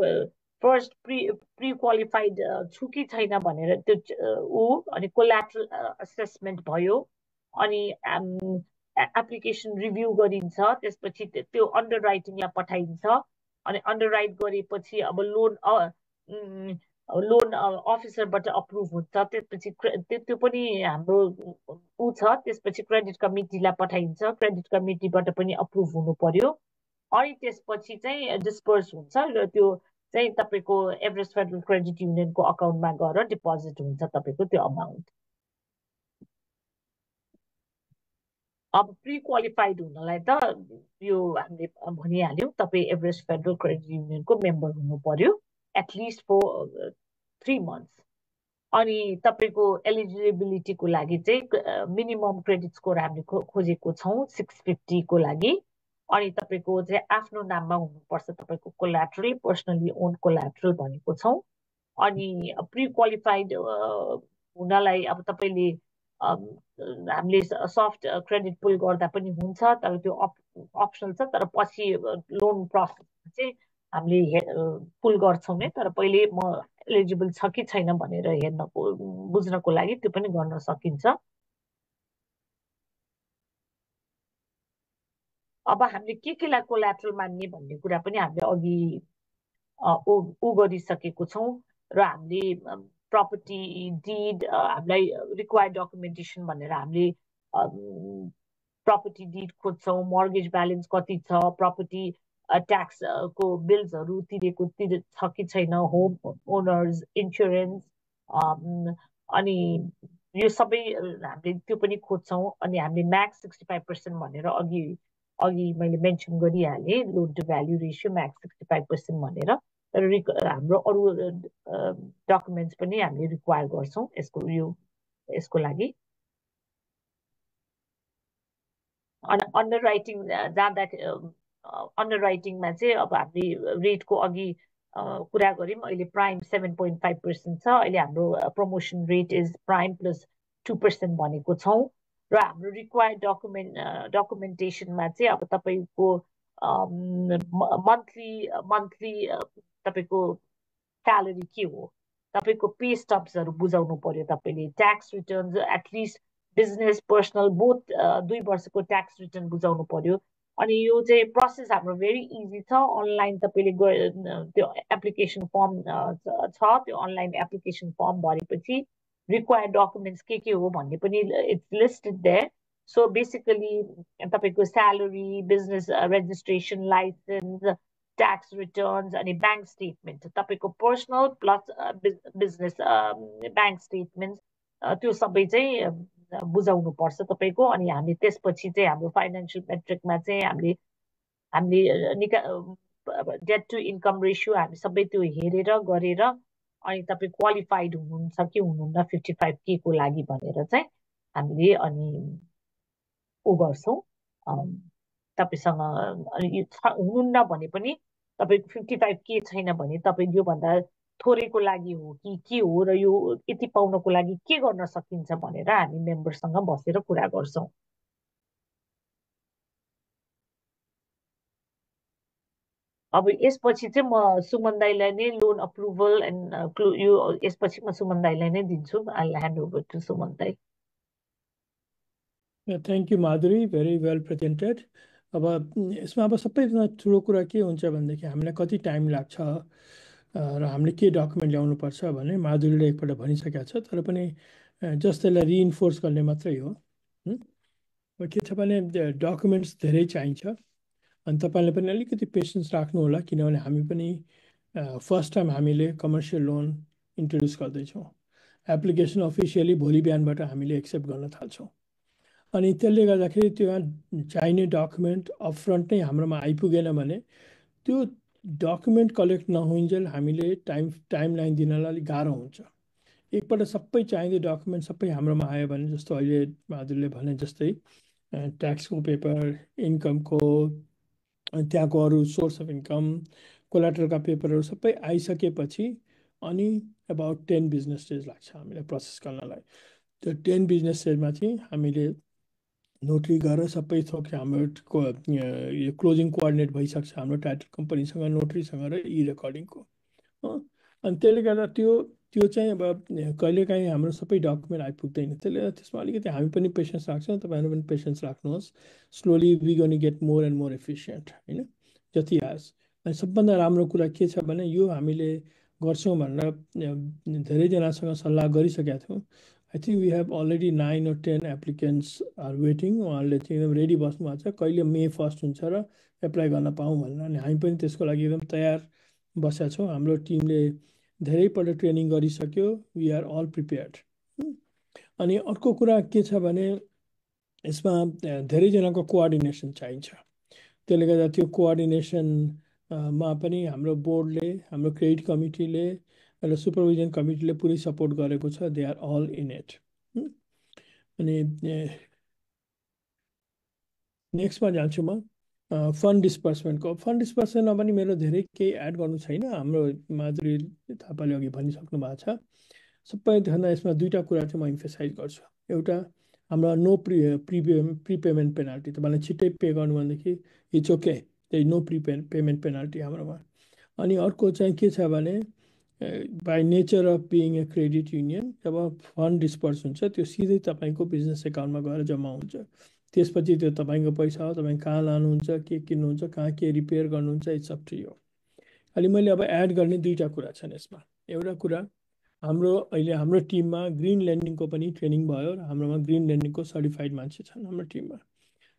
फर्स्ट प्री क्वालिफाइड छु कि छैन भनेर त्यो अनि कोल्याट्रल असेसमेन्ट भयो अनि एप्लिकेसन रिभ्यू गरिन्छ त्यसपछि त्यो अन्डर राइटिङलाई पठाइन्छ अनि अन्डर राइट गरेपछि अब लोन अफिसरबाट अप्रुभ हुन्छ त्यसपछि त्यो पनि हाम्रो छ त्यसपछि क्रेडिट कमिटीलाई पठाइन्छ क्रेडिट कमिटीबाट पनि अप्रुभ हुनु पर्यो अनि त्यसपछि चाहिँ डिस्पर्स हुन्छ र त्यो चाहिँ तपाईको एभरेस्ट फेडरल क्रेडिट युनियनको अकाउन्टमा गएर डिपोजिट हुन्छ तपाईको त्यो अमाउन्ट अब प्री क्वालिफाइड हुनलाई त यो हामीले भनिहाल्यौँ तपाईँ एभरेस्ट फेडरल क्रेडिट युनियनको मेम्बर हुनु पर्यो एटलिस्ट फर 3 months अनि तपाईको एलिजिबिलिटीको लागि चाहिँ मिनिमम क्रेडिट स्कोर हामीले खोजेको छौँ 650 को लागि अनि तपाईको चाहिँ आफ्नो नाममा हुनुपर्छ तपाईको कोल्याट्रल पर्सनली ओन कोल्याट्रल भनेको छौँ अनि प्री क्वालिफाइड हुनलाई अब तपाईले हामीले सफ्ट क्रेडिट पुल गर्दा पनि हुन्छ तर त्यो अप्सनल छ तर पछि लोन प्रोसेसमा चाहिँ हामीले पुल गर्छौँ नै तर पहिले म एलिजिबल छ कि छैन भनेर बुझ्नको लागि त्यो पनि गर्न सकिन्छ अब हामीले केलाई कोल्याट्रल मान्ने भन्ने कुरा पनि हामीले अघि गरिसकेको छौँ र हामीले प्रपर्टी डिड हामीलाई रिक्वायर्ड डकुमेन्टेसन भनेर हामीले प्रपर्टी डिड खोज्छौँ मर्गेज ब्यालेन्स कति छ प्रपर्टी ट्याक्स को बिल्सहरू तिरेको छ कि छैन होम ओनर्स इन्स्योरेन्स अनि यो सबै हामीले त्यो पनि खोज्छौँ अनि हामीले म्याक्स 65% भनेर अघि मैले मेन्सन गरिहालेँ loan to value ratio max 65% भनेर तर हाम्रो अरू डकुमेन्ट्स पनि हामीले रिक्वायर गर्छौँ यसको लागि अन्डर राइटिङ जाँदा अन्डर राइटिङमा चाहिँ अब हामीले रेटको अघि कुरा गऱ्यौँ अहिले प्राइम 7.5% छ अहिले हाम्रो promotion rate is prime plus 2% भनेको छौँ र हाम्रो रिक्वायर्ड डकुमेन्टेसनमा चाहिँ अब तपाईँको मन्थली तपाईँको स्यालेरी के हो तपाईँको पे स्टप्सहरू बुझाउनु पर्यो तपाईँले tax returns at least business personal both 2 वर्षको ट्याक्स रिटर्न बुझाउनु पर्यो अनि यो चाहिँ प्रोसेस हाम्रो भेरी इजी छ अनलाइन तपाईँले त्यो एप्लिकेसन फर्म छ त्यो अनलाइन एप्लिकेसन फर्म भरेपछि रिक्वायर्ड डकुमेन्ट्स के हो भन्ने पनि it's listed there so basically तपाईँको salary business registration licence tax returns अनि ब्याङ्क स्टेटमेन्ट तपाईँको personal plus business bank statement त्यो सबै चाहिँ बुझाउनु पर्छ तपाईँको अनि हामी त्यसपछि चाहिँ हाम्रो फाइनेन्शियल मेट्रिकमा चाहिँ हामीले डेट टु इन्कम रेसियो हामी सबै त्यो हेरेर गरेर अनि तपाईँ क्वालिफाइड हुनुहुन्छ कि हुनुहुन्न 55K को लागि भनेर चाहिँ हामीले अनि गर्छौँ तपाईँसँग हुनुहुन्न भने पनि तपाईँको 55K छैन भने तपाईँ योभन्दा थोरैको लागि हो कि के हो र यो यति पाउनको लागि के गर्न सकिन्छ भनेर हामी मेम्बरसँग बसेर कुरा गर्छौँ अब यसपछि चाहिँ म सुमन दाइलाई नै लोन अप्रुभल एन्ड यो यसपछि म सुमन दाइलाई नै दिन्छु I hand over to Suman दाइ Thank you, Madhuri. Very well presented. अब यसमा अब सबैभन्दा ठुलो कुरा के हुन्छ भनेदेखि हामीलाई कति टाइम लाग्छ र हामीले के डकुमेन्ट ल्याउनुपर्छ भने माधुरीले एकपल्ट भनिसकेको छ, तर पनि जस्ट त्यसलाई रिइन्फोर्स गर्ने मात्रै हो। के छ भने डकुमेन्ट्स धेरै चाहिन्छ, अनि तपाईँले पनि अलिकति पेसेन्स राख्नु होला, किनभने हामी पनि फर्स्ट टाइम हामीले कमर्सियल लोन इन्ट्रोड्युस गर्दैछौँ। एप्लिकेसन अफिसियली भोलि बिहानबाट हामीले एक्सेप्ट गर्न थाल्छौँ। अनि त्यसले गर्दाखेरि त्यो चाहिने डकुमेन्ट अपफ्रन्ट नै हाम्रोमा आइपुगेन भने त्यो डकुमेन्ट कलेक्ट नहुन्जेल हामीले टाइमलाइन दिनलाई अलिक गाह्रो हुन्छ। एकपल्ट सबै चाहिने डकुमेन्ट सबै हाम्रोमा आयो भने, जस्तो अहिले माधुरले भने जस्तै ट्याक्सको पेपर, इन्कमको, त्यहाँको अरू सोर्स अफ इन्कम, कोलाटरलका पेपरहरू सबै आइसकेपछि अनि अबाउट 10 बिजनेस डेज लाग्छ हामीलाई प्रोसेस गर्नलाई। त्यो 10 बिजनेस डेजमा चाहिँ हामीले नोटरी गरेर सबै थोक हाम्रो यो क्लोजिङ कोअर्डिनेट भइसक्छ हाम्रो टाइटल कम्पनीसँग, नोटरीसँग र ई रेकर्डिङको। अनि त्यसले गर्दा त्यो चाहिँ अब कहिलेकाहीँ हाम्रो सबै डकुमेन्ट आइपुग्दैन। त्यसले गर्दा त्यसमा अलिकति हामी पनि पेसेन्स राख्छौँ, तपाईँहरू पनि पेसेन्स राख्नुहोस्। Slowly we gonna get more and more efficient, होइन, जति आएस्। अनि सबभन्दा राम्रो कुरा के छ भने यो हामीले गर्छौँ भनेर धेरैजनासँग सल्लाह गरिसकेका थियौँ। I think we have already 9 or 10 applicants are waiting. उहाँहरूले चाहिँ एकदम रेडी बस्नु भएको छ, कहिले May 1 हुन्छ र एप्लाई गर्न पाऊँ भनेर। अनि हामी पनि त्यसको लागि एकदम तयार बसेका छौँ। हाम्रो टिमले धेरैपल्ट ट्रेनिङ गरिसक्यो। We are all prepared. अनि अर्को कुरा के छ भने यसमा धेरैजनाको कोअर्डिनेसन चाहिन्छ। त्यसले गर्दा त्यो कोअर्डिनेसनमा पनि हाम्रो बोर्डले, हाम्रो क्रेडिट कमिटीले र सुपरभिजन कमिटीले पुरै सपोर्ट गरेको छ। They are all in it. अनि नेक्स्टमा जान्छु म, फन्ड डिस्पर्समेन्टको। फन्ड डिस्पर्समेन्टमा पनि मेरो धेरै केही एड गर्नु छैन। हाम्रो माधुरी थापाले अघि भनिसक्नु भएको छ। सबैभन्दा यसमा दुईवटा कुरा चाहिँ म इम्फेसाइज गर्छु। एउटा, हाम्रो नो प्रिपेमेन्ट पेनाल्टी। तपाईँलाई छिट्टै पे गर्नु भनेदेखि इट्स ओके, त्यही नो पेमेन्ट पेनाल्टी हाम्रोमा। अनि अर्को चाहिँ के छ भने by nature of being a credit union, जब फन्ड डिस्पर्स हुन्छ त्यो सिधै तपाईँको बिजनेस एकाउन्टमा गएर जम्मा हुन्छ। त्यसपछि त्यो तपाईँको पैसा हो, तपाईँ कहाँ लानुहुन्छ, के किन्नुहुन्छ, कहाँ के रिपेयर गर्नुहुन्छ, इट्स अप टु यु। अनि मैले अब एड गर्ने दुईवटा कुरा छन् यसमा। एउटा कुरा, हाम्रो अहिले हाम्रो टिममा ग्रिन ल्यान्डिङको पनि ट्रेनिङ भयो र हाम्रोमा ग्रिन ल्यान्डिङको सर्टिफाइड मान्छे छन् हाम्रो टिममा।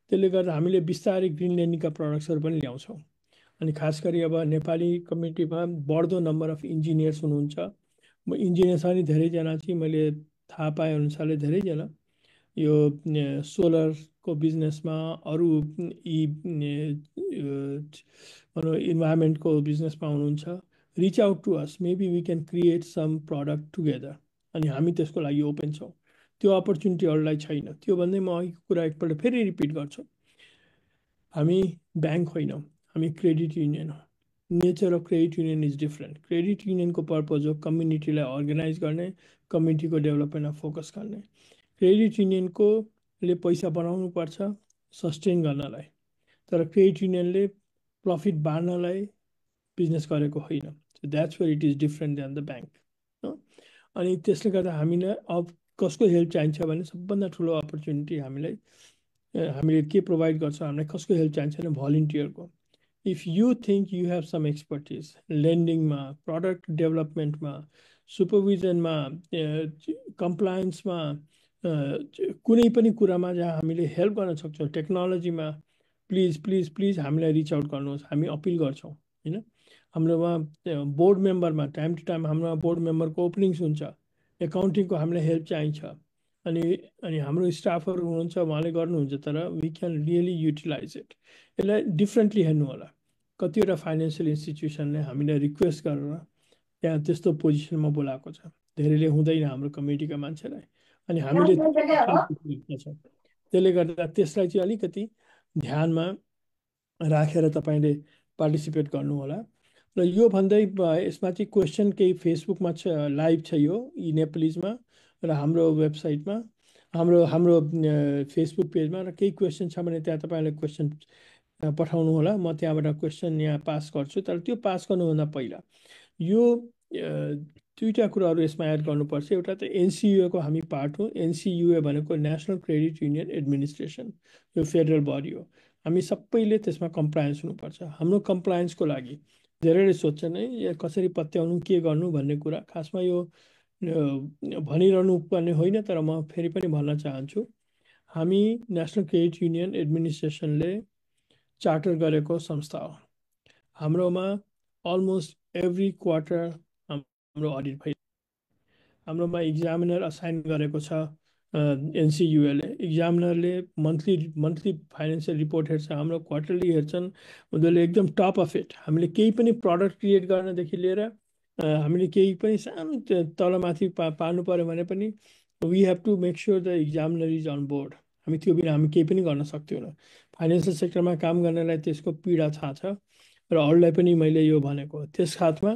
त्यसले गर्दा हामीले बिस्तारै ग्रिन ल्यान्डिङका प्रडक्ट्सहरू पनि ल्याउँछौँ। अनि खास गरी अब नेपाली कम्युनिटीमा बढ्दो नम्बर अफ इन्जिनियर्स हुनुहुन्छ। म इन्जिनियर्स पनि धेरैजना चाहिँ मैले थाहा पाए अनुसारले धेरैजना यो सोलरको बिजनेसमा, अरू भनौँ इन्भाइरोमेन्टको बिजनेसमा हुनुहुन्छ। Reach out to us, maybe we can create some product together. अनि हामी त्यसको लागि ओपन छौँ। त्यो अपर्च्युनिटीहरूलाई छैन। त्यो भन्दै म अघिको कुरा एकपल्ट फेरि रिपिट गर्छु। हामी ब्याङ्क होइनौँ, हामी क्रेडिट युनियन हो। Nature of credit union is different. Credit युनियनको पर्पज हो कम्युनिटीलाई अर्गनाइज गर्ने, कम्युनिटीको डेभलपमेन्टमा फोकस गर्ने। क्रेडिट युनियनकोले पैसा बनाउनु पर्छ सस्टेन गर्नलाई, तर क्रेडिट युनियनले प्रफिट बाँड्नलाई बिजनेस गरेको होइन। So that's where it is different than the bank. अनि त्यसले गर्दा हामीलाई अब कसको हेल्प चाहिन्छ भने सबभन्दा ठुलो अपर्च्युनिटी हामीले के प्रोभाइड गर्छौँ, हामीलाई कसको हेल्प चाहिन्छ भने भलिन्टियरको। If you think you have some expertise लेन्डिङमा, प्रडक्ट डेभलपमेन्टमा, सुपरभिजनमा, कम्प्लायन्समा, कुनै पनि कुरामा जहाँ हामीले हेल्प गर्न सक्छौँ, टेक्नोलोजीमा, प्लिज प्लिज प्लिज हामीलाई रिच आउट गर्नुहोस्। हामी अपिल गर्छौँ, होइन। हाम्रोमा बोर्ड मेम्बरमा टाइम टु टाइम हाम्रोमा बोर्ड मेम्बरको ओपनिङ्स हुन्छ। एकाउन्टिङको हामीलाई हेल्प चाहिन्छ। अनि हाम्रो स्टाफहरू हुनुहुन्छ, उहाँले गर्नुहुन्छ, तर we can really utilise it. यसलाई डिफ्रेन्टली हेर्नु होला। कतिवटा फाइनेन्सियल इन्स्टिट्युसनले हामीलाई रिक्वेस्ट गरेर त्यहाँ त्यस्तो पोजिसनमा बोलाएको छ। धेरैले हुँदैन हाम्रो कम्युनिटीका मान्छेलाई, अनि हामीले छौँ। त्यसले गर्दा त्यसलाई चाहिँ अलिकति ध्यानमा राखेर तपाईँले पार्टिसिपेट गर्नु होला। र यो भन्दै यसमा चाहिँ क्वेसन केही फेसबुकमा लाइभ छ यो यी नेपालीजमा, र हाम्रो वेबसाइटमा, हाम्रो फेसबुक पेजमा, र केही क्वेसन छ भने त्यहाँ तपाईँले क्वेसन पठाउनु होला। म त्यहाँबाट क्वेसन यहाँ पास गर्छु। तर त्यो पास गर्नुभन्दा पहिला यो दुईवटा कुराहरू यसमा एड गर्नुपर्छ। एउटा त एनसियुएको हामी पार्ट हो। एनसियुए भनेको नेसनल क्रेडिट युनियन एडमिनिस्ट्रेसन, यो फेडरल बडी हो। हामी सबैले त्यसमा कम्प्लायन्स हुनुपर्छ। हाम्रो कम्प्लायन्सको लागि धेरैले सोध्छन् है यो कसरी पत्याउनु के गर्नु भन्ने कुरा, खासमा यो भनिरहनु पर्ने होइन, तर म फेरि पनि भन्न चाहन्छु। हामी नेसनल क्रेडिट युनियन एडमिनिस्ट्रेसनले चार्टर गरेको संस्था हो। हाम्रोमा अलमोस्ट एभ्री क्वार्टर हाम्रो अडिट भइ, हाम्रोमा इक्जामिनर असाइन गरेको छ एनसियुएले। इक्जामिनरले मन्थली फाइनेन्सियल रिपोर्ट हेर्छ, हाम्रो क्वार्टरली हेर्छन्, उनीहरूले एकदम टप अफ इट। हामीले केही पनि प्रडक्ट क्रिएट गर्नदेखि लिएर हामीले केही पनि सानो तलमाथि पार्नु पऱ्यो भने पनि we have to make sure the examiner is on board. हामी त्यो बिना हामी केही पनि गर्न सक्दैनौँ। फाइनेन्सियल सेक्टरमा काम गर्नलाई त्यसको पीडा थाहा छ र अरूलाई पनि मैले यो भनेको। त्यस खातमा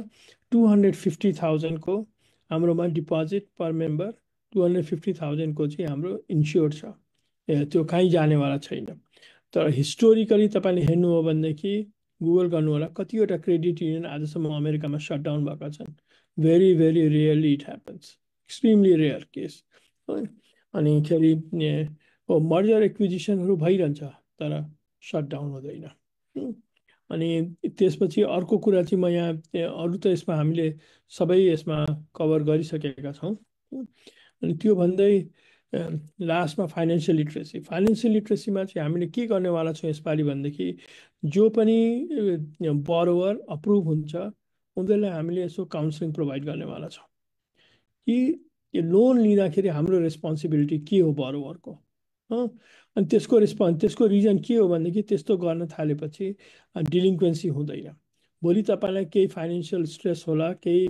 250,000 हाम्रोमा डिपोजिट पर मेम्बर 250,000 चाहिँ हाम्रो इन्स्योर्ड छ, त्यो कहीँ जानेवाला छैन। तर हिस्टोरिकली तपाईँले हेर्नु हो भनेदेखि गुगल गर्नु होला, कतिवटा क्रेडिट युनियन आजसम्म अमेरिकामा सटडाउन भएका छन्। Very very rarely it happens, extremely rare case. अनि खेरि मर्जर एक्विजिसनहरू भइरहन्छ तर सटडाउन हुँदैन। अनि त्यसपछि अर्को कुरा चाहिँ म यहाँ अरू त यसमा हामीले सबै यसमा कभर गरिसकेका छौँ। अनि त्यो भन्दै लास्टमा फाइनेन्सियल लिट्रेसी। फाइनेन्सियल लिट्रेसीमा चाहिँ हामीले के गर्नेवाला छौँ यसपालि भनेदेखि जो पनि बरोवर अप्रुभ हुन्छ उनीहरूलाई हामीले यसो काउन्सिलिङ प्रोभाइड गर्नेवाला छौँ कि यो लोन लिँदाखेरि हाम्रो रेस्पोन्सिबिलिटी के हो बरोवरको। अनि त्यसको रिजन के हो भनेदेखि त्यस्तो गर्न थालेपछि डिलिङ्क्वेन्सी हुँदैन। भोलि तपाईँलाई केही फाइनेन्सियल स्ट्रेस होला, केही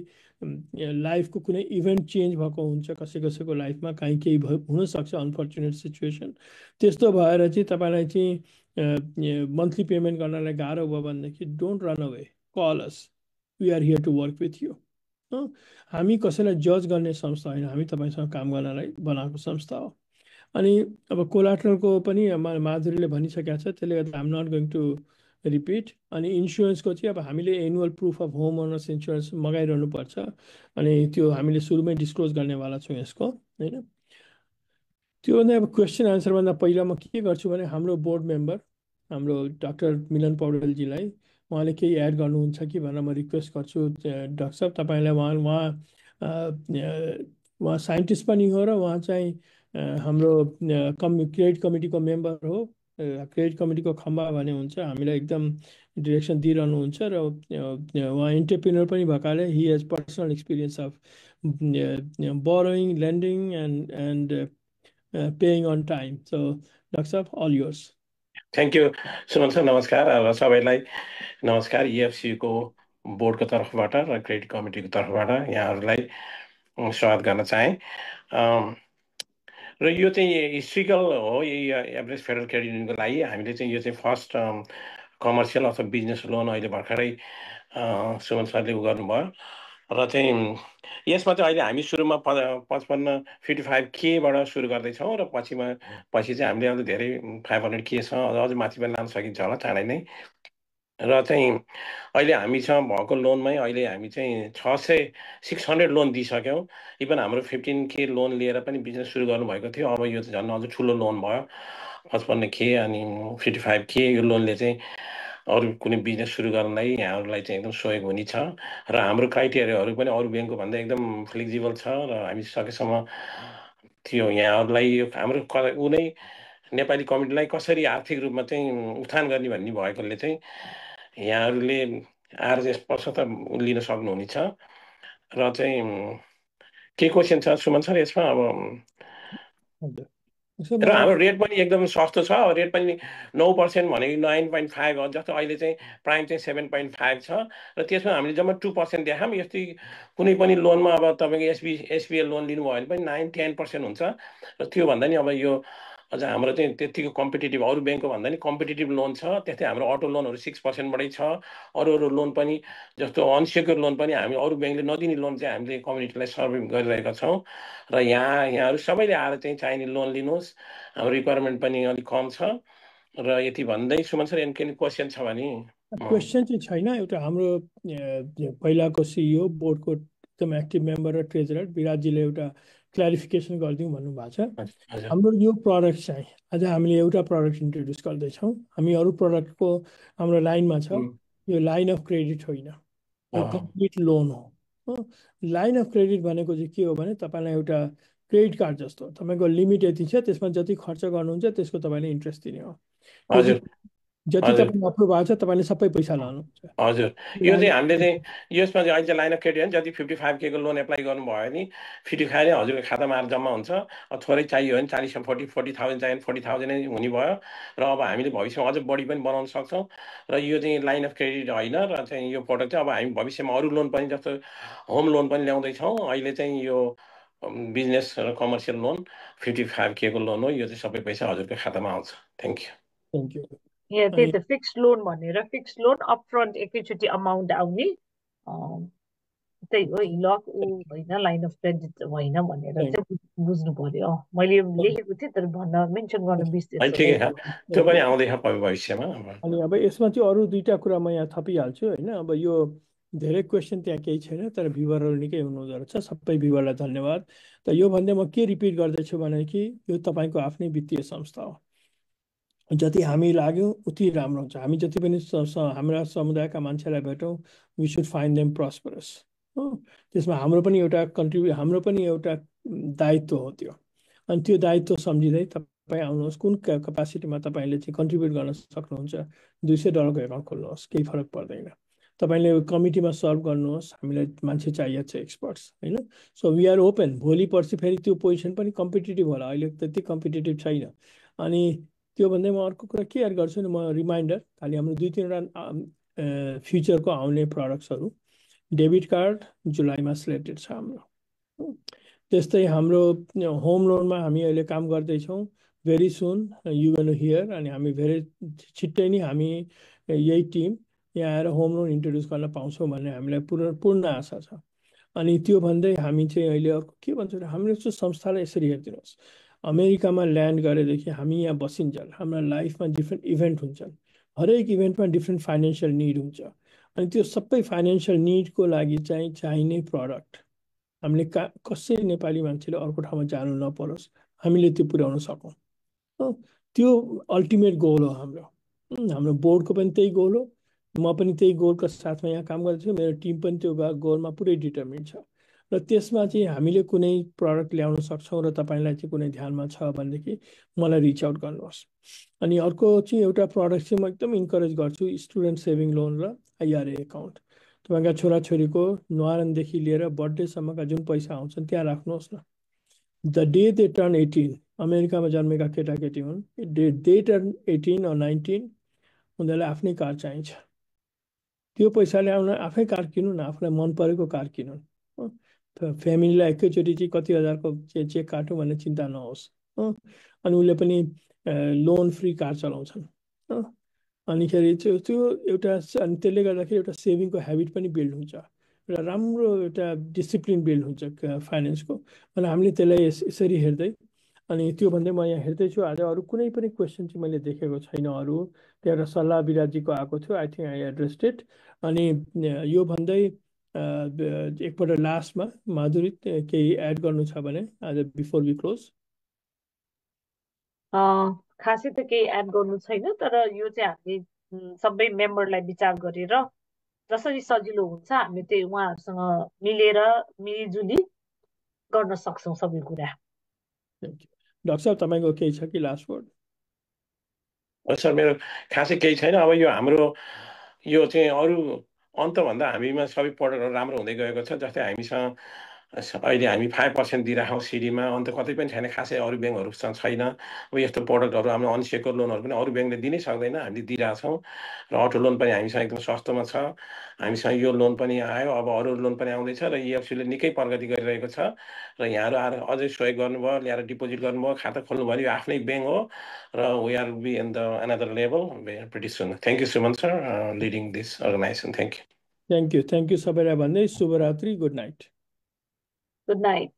लाइफको कुनै इभेन्ट चेन्ज भएको हुन्छ कसै कसैको लाइफमा, काहीँ केही हुनसक्छ अनफर्चुनेट सिचुएसन। त्यस्तो भएर चाहिँ तपाईँलाई चाहिँ मन्थली पेमेन्ट गर्नलाई गाह्रो भयो भनेदेखि don't run away, call us, we are here to work with you. हामी कसैलाई जज गर्ने संस्था होइन, हामी तपाईँसँग काम गर्नलाई बनाएको संस्था हो। अनि अब कोलाट्रलको पनि माधुरीले भनिसकेको छ, त्यसले गर्दा I'm not going to repeat. अनि इन्सुरेन्सको चाहिँ अब हामीले annual proof of homeowners insurance मगाइरहनु पर्छ, अनि त्यो हामीले सुरुमै डिस्क्लोज गर्नेवाला छौँ यसको, होइन। त्योभन्दा अब क्वेसन आन्सरभन्दा पहिला म के गर्छु भने हाम्रो बोर्ड मेम्बर हाम्रो डाक्टर मिलन पौडेलजीलाई उहाँले केही एड गर्नुहुन्छ कि भनेर म रिक्वेस्ट गर्छु। डाक्टर साहब तपाईँलाई उहाँ साइन्टिस्ट पनि हो र उहाँ चाहिँ हाम्रो क्रेडिट कमिटीको मेम्बर हो। क्रेडिट कमिटीको खम्बा भने हुन्छ, हामीलाई एकदम डिरेक्सन दिइरहनुहुन्छ र उहाँ इन्टरप्रिनर पनि भएकाले he has personal experience of borrowing, lending and paying on time. So doctor साहब, all yours. Thank you Suman sir, नमस्कार र सबैलाई नमस्कार। इएफसीको बोर्डको तर्फबाट र क्रेडिट कमिटीको तर्फबाट यहाँहरूलाई स्वागत गर्न चाहेँ। र यो चाहिँ हिस्ट्रिकल हो, यही एभरेज फेडरल क्रेडिट युनियनको लागि हामीले चाहिँ यो चाहिँ फर्स्ट कमर्सियल अथवा बिजनेस लोन अहिले भर्खरै सुमन सरले उ गर्नुभयो। र चाहिँ यसमा चाहिँ अहिले हामी सुरुमा 55 सुरु गर्दैछौँ र पछि चाहिँ हामीले अझ धेरै 500 छ, अझ माथि पनि लान सकिन्छ होला चाँडै नै। र चाहिँ अहिले हामीसँग भएको लोनमै अहिले हामी चाहिँ 600 लोन दिइसक्यौँ। इभन हाम्रो 15K लोन लिएर पनि बिजनेस सुरु गर्नुभएको थियो, अब यो चाहिँ झन् अझ ठुलो लोन भयो 55K अनि 55K। यो लोनले चाहिँ अरू कुनै बिजनेस सुरु गर्नलाई यहाँहरूलाई चाहिँ एकदम सहयोग हुनेछ र हाम्रो क्राइटेरियाहरू पनि अरू ब्याङ्कको भन्दा एकदम फ्लेक्जिबल छ र हामी सकेसम्म थियो यहाँहरूलाई हाम्रो कुनै नेपाली कम्युनिटीलाई कसरी आर्थिक रूपमा चाहिँ उत्थान गर्ने भन्ने भएकोले चाहिँ यहाँहरूले आएर यसपल्ट त लिन सक्नुहुनेछ। र चाहिँ के क्वेसन छ सुमन सर यसमा? अब र हाम्रो रेट पनि एकदम सस्तो छ, रेट पनि 9% भनेको 9.5 हो, जस्तो अहिले चाहिँ प्राइम चाहिँ 7.5 छ र त्यसमा हामीले जम्मा 2% देखाऊँ। यस्तै कुनै पनि लोनमा अब तपाईँको एसबिएल लोन लिनुभयो भने पनि 9-10% हुन्छ र त्योभन्दा नि अब यो अझ हाम्रो चाहिँ त्यतिको कम्पिटेटिभ, अरू ब्याङ्कको भन्दा नि कम्पिटेटिभ लोन छ। त्यस्तै हाम्रो अटो लोनहरू 6%बाटै छ। अरू लोन पनि जस्तो अनसेक्योर लोन पनि हामी अरू ब्याङ्कले नदिने लोन चाहिँ हामीले कम्युनिटीलाई सर्भे गरिरहेका छौँ र यहाँहरू सबैले आएर चाहिँ चाहिने लोन लिनुहोस्। हाम्रो रिक्वायरमेन्ट पनि अलिक कम छ र यति भन्दै सुमन सर केही क्वेसन छ भने? क्वेसन चाहिँ छैन। एउटा हाम्रो पहिलाको सिइओ बोर्डको एकदम एक्टिभ मेम्बर र ट्रेजरर विराटजीले एउटा क्ल्यारिफिकेसन गरिदिउँ भन्नुभएको छ। हजुर हाम्रो यो प्रडक्ट चाहिँ आज हामीले एउटा प्रडक्ट इन्ट्रोड्युस गर्दैछौँ। हामी अरू प्रडक्टको हाम्रो लाइनमा छ। यो लाइन अफ क्रेडिट होइन, यो कम्प्लिट लोन हो। लाइन अफ क्रेडिट भनेको चाहिँ के हो भने तपाईँलाई एउटा क्रेडिट कार्ड जस्तो तपाईँको लिमिट यति छ, त्यसमा जति खर्च गर्नुहुन्छ त्यसको तपाईँले इन्ट्रेस्ट दिने हो। हजुर जति तपाईँले अप्रुभ भएको छ तपाईँले सबै पैसा लानुहुन्छ। हजुर यो चाहिँ हामीले चाहिँ यसमा चाहिँ अहिले चाहिँ लाइन अफ क्रेडिट होइन, जति 55K को लोन एप्लाई गर्नुभयो भने 55 नै हजुरको खातामा आएर जम्मा हुन्छ। थोरै चाहियो भने 40,000 चाहियो भने 40,000 नै हुने भयो। र अब हामीले भविष्यमा अझ बढी पनि बनाउन सक्छौँ। र यो चाहिँ लाइन अफ क्रेडिट होइन, र चाहिँ यो प्रडक्ट चाहिँ अब हामी भविष्यमा अरू लोन पनि जस्तो होम लोन पनि ल्याउँदैछौँ। अहिले चाहिँ यो बिजनेस र कमर्सियल लोन 55K को लोन हो। यो चाहिँ सबै पैसा हजुरको खातामा आउँछ। Thank you. Thank you. यहाँ त्यही त फिक्स्ड लोन भनेर, फिक्स्ड लोन अपफ्रन्ट एकैचोटि अमाउन्ट आउने, त्यही हो। हिलक होइन, लाइन अफ क्रेडिट होइन भनेर चाहिँ बुझ्नु पर्यो। मैले लेखेको थिएँ तर भन्न मेन्सन गर्न बिर्सेछु। ठिकै छ, त्यो पनि आउँदैछ भविष्यमा। अनि अब यसमा चाहिँ अरू दुईवटा कुरा म यहाँ थपिहाल्छु होइन। अब यो धेरै क्वेसन त्यहाँ केही छैन, तर भ्युवरहरू निकै हुनुहुँदो रहेछ। सबै भ्युवरलाई धन्यवाद। त यो भन्दै म के रिपिट गर्दैछु भने कि यो तपाईँको आफ्नै वित्तीय संस्था हो। जति हामी लाग्यौँ उति राम्रो हुन्छ। हामी जति पनि हाम्रा समुदायका मान्छेलाई भेटौँ, we should find them prosperous हो। त्यसमा हाम्रो पनि एउटा दायित्व हो त्यो। अनि त्यो दायित्व सम्झिँदै तपाईँ आउनुहोस्। कुन क्यापासिटीमा तपाईँले चाहिँ कन्ट्रिब्युट गर्न सक्नुहुन्छ, $200 एकाउन्ट खोल्नुहोस्, केही फरक पर्दैन। तपाईँले कमिटीमा सर्भ गर्नुहोस्। हामीलाई मान्छे चाहिएको छ, एक्सपर्ट्स होइन। So we are open. भोलि पर्सि फेरि त्यो पोजिसन पनि कम्पिटेटिभ होला, अहिले त्यति कम्पिटेटिभ छैन। अनि त्यो भन्दै म अर्को कुरा के एड गर्छु नि, म रिमाइन्डर खालि हाम्रो 2-3वटा फ्युचरको आउने प्रडक्ट्सहरू। डेबिट कार्ड जुलाईमा सिलेक्टेड छ हाम्रो। त्यस्तै हाम्रो होम लोनमा हामी अहिले काम गर्दैछौँ। Very soon you gonna hear. अनि हामी धेरै छिट्टै नै हामी यही टिम यहाँ आएर होम लोन इन्ट्रोड्युस गर्न पाउँछौँ भन्ने हामीलाई पूर्ण आशा छ। अनि त्यो भन्दै हामी चाहिँ अहिले अर्को के भन्छौँ, हाम्रो चाहिँ संस्थालाई यसरी हेरिदिनुहोस्। अमेरिकामा ल्यान्ड गरेदेखि हामी यहाँ बसिन्जेल हाम्रो लाइफमा डिफ्रेन्ट इभेन्ट हुन्छन्। हरेक इभेन्टमा डिफ्रेन्ट फाइनेन्सियल निड हुन्छ। अनि त्यो सबै फाइनेन्सियल निडको लागि चाहिँ चाहिने प्रडक्ट हामीले कसै नेपाली मान्छेले अर्को ठाउँमा जानु नपरोस्, हामीले त्यो पुर्याउन सकौँ। त्यो अल्टिमेट गोल हो हाम्रो। हाम्रो बोर्डको पनि त्यही गोल हो। म पनि त्यही गोलको साथमा यहाँ काम गर्दैछु। मेरो टिम पनि त्यो गोलमा पुरै डिटर्मिन्ड छ। र त्यसमा चाहिँ हामीले कुनै प्रडक्ट ल्याउन सक्छौँ र तपाईँलाई चाहिँ कुनै ध्यानमा छ भनेदेखि मलाई रिच आउट गर्नुहोस्। अनि अर्को चाहिँ एउटा प्रडक्ट चाहिँ म एकदम इन्करेज गर्छु, स्टुडेन्ट सेभिङ लोन र IRA एकाउन्ट। तपाईँका छोराछोरीको न्वारानदेखि लिएर बर्थडेसम्मका जुन पैसा आउँछन् त्यहाँ राख्नुहोस् न। द डे दे टर्न 18, अमेरिकामा जन्मेका केटाकेटी हुन्, दे टर्न 18 or 19, उनीहरूलाई आफ्नै कार चाहिन्छ। त्यो पैसाले आउन आफै कार किन्नु न, आफूलाई मन परेको कार किन्नु। फ्यामिलीलाई एकैचोटि चाहिँ कति हजारको चेक काटौँ भन्ने चिन्ता नहोस्। अनि उसले पनि लोन फ्री कार चलाउँछन्। अनिखेरि त्यो एउटा, अनि त्यसले गर्दाखेरि एउटा सेभिङको ह्याबिट पनि बिल्ड हुन्छ, एउटा राम्रो एउटा डिसिप्लिन बिल्ड हुन्छ फाइनेन्सको। अनि हामीले त्यसलाई यसरी हेर्दै, अनि त्यो भन्दै म यहाँ हेर्दैछु आज अरू कुनै पनि क्वेसन चाहिँ मैले देखेको छैन। अरू त्यो एउटा सल्लाह विराजीको आएको थियो, I think I addressed it. अनि यो भन्दै एकपल्ट लास्टमा माधुरी केही एड गर्नु छ भने आज बिफोर वी क्लोज। खासै त केही एड गर्नु छैन, तर यो चाहिँ हामीले सबै मेम्बरलाई विचार गरेर जसरी सजिलो हुन्छ हामी त्यही उहाँहरूसँग मिलेर मिलिजुली गर्न सक्छौँ सबै कुरा। डाक्टर साहब तपाईँको केही छ कि लास्ट वर्ड? सर मेरो खासै केही छैन। अब यो हाम्रो यो चाहिँ अरू अन्तभन्दा हामीमा सबै प्रडक्टहरू राम्रो हुँदै गएको छ। जस्तै हामीसँग अहिले हामी 5% दिइराखौँ सिडीमा, अन्त कतै पनि छैन खासै, अरू ब्याङ्कहरूसँग छैन। अब यस्तो प्रडक्टहरू हाम्रो अनसेक्योर लोनहरू पनि अरू ब्याङ्कले दिनै सक्दैन, हामीले दिइरहेछौँ। र अटो लोन पनि हामीसँग एकदम सस्तोमा छ। हामीसँग यो लोन पनि आयो, अब अरू लोन पनि आउँदैछ। र EFCले निकै प्रगति गरिरहेको छ। र यहाँहरू आएर अझै सहयोग गर्नुभयो, ल्याएर डिपोजिट गर्नुभयो, खाता खोल्नुभयो। यो आफ्नै ब्याङ्क हो र we are be in the another level pretty soon. Thank you Suman sir leading this organisation. Thank you. Thank you सबैलाई भन्दै शुभरात्रि, गुड नाइट। Good night.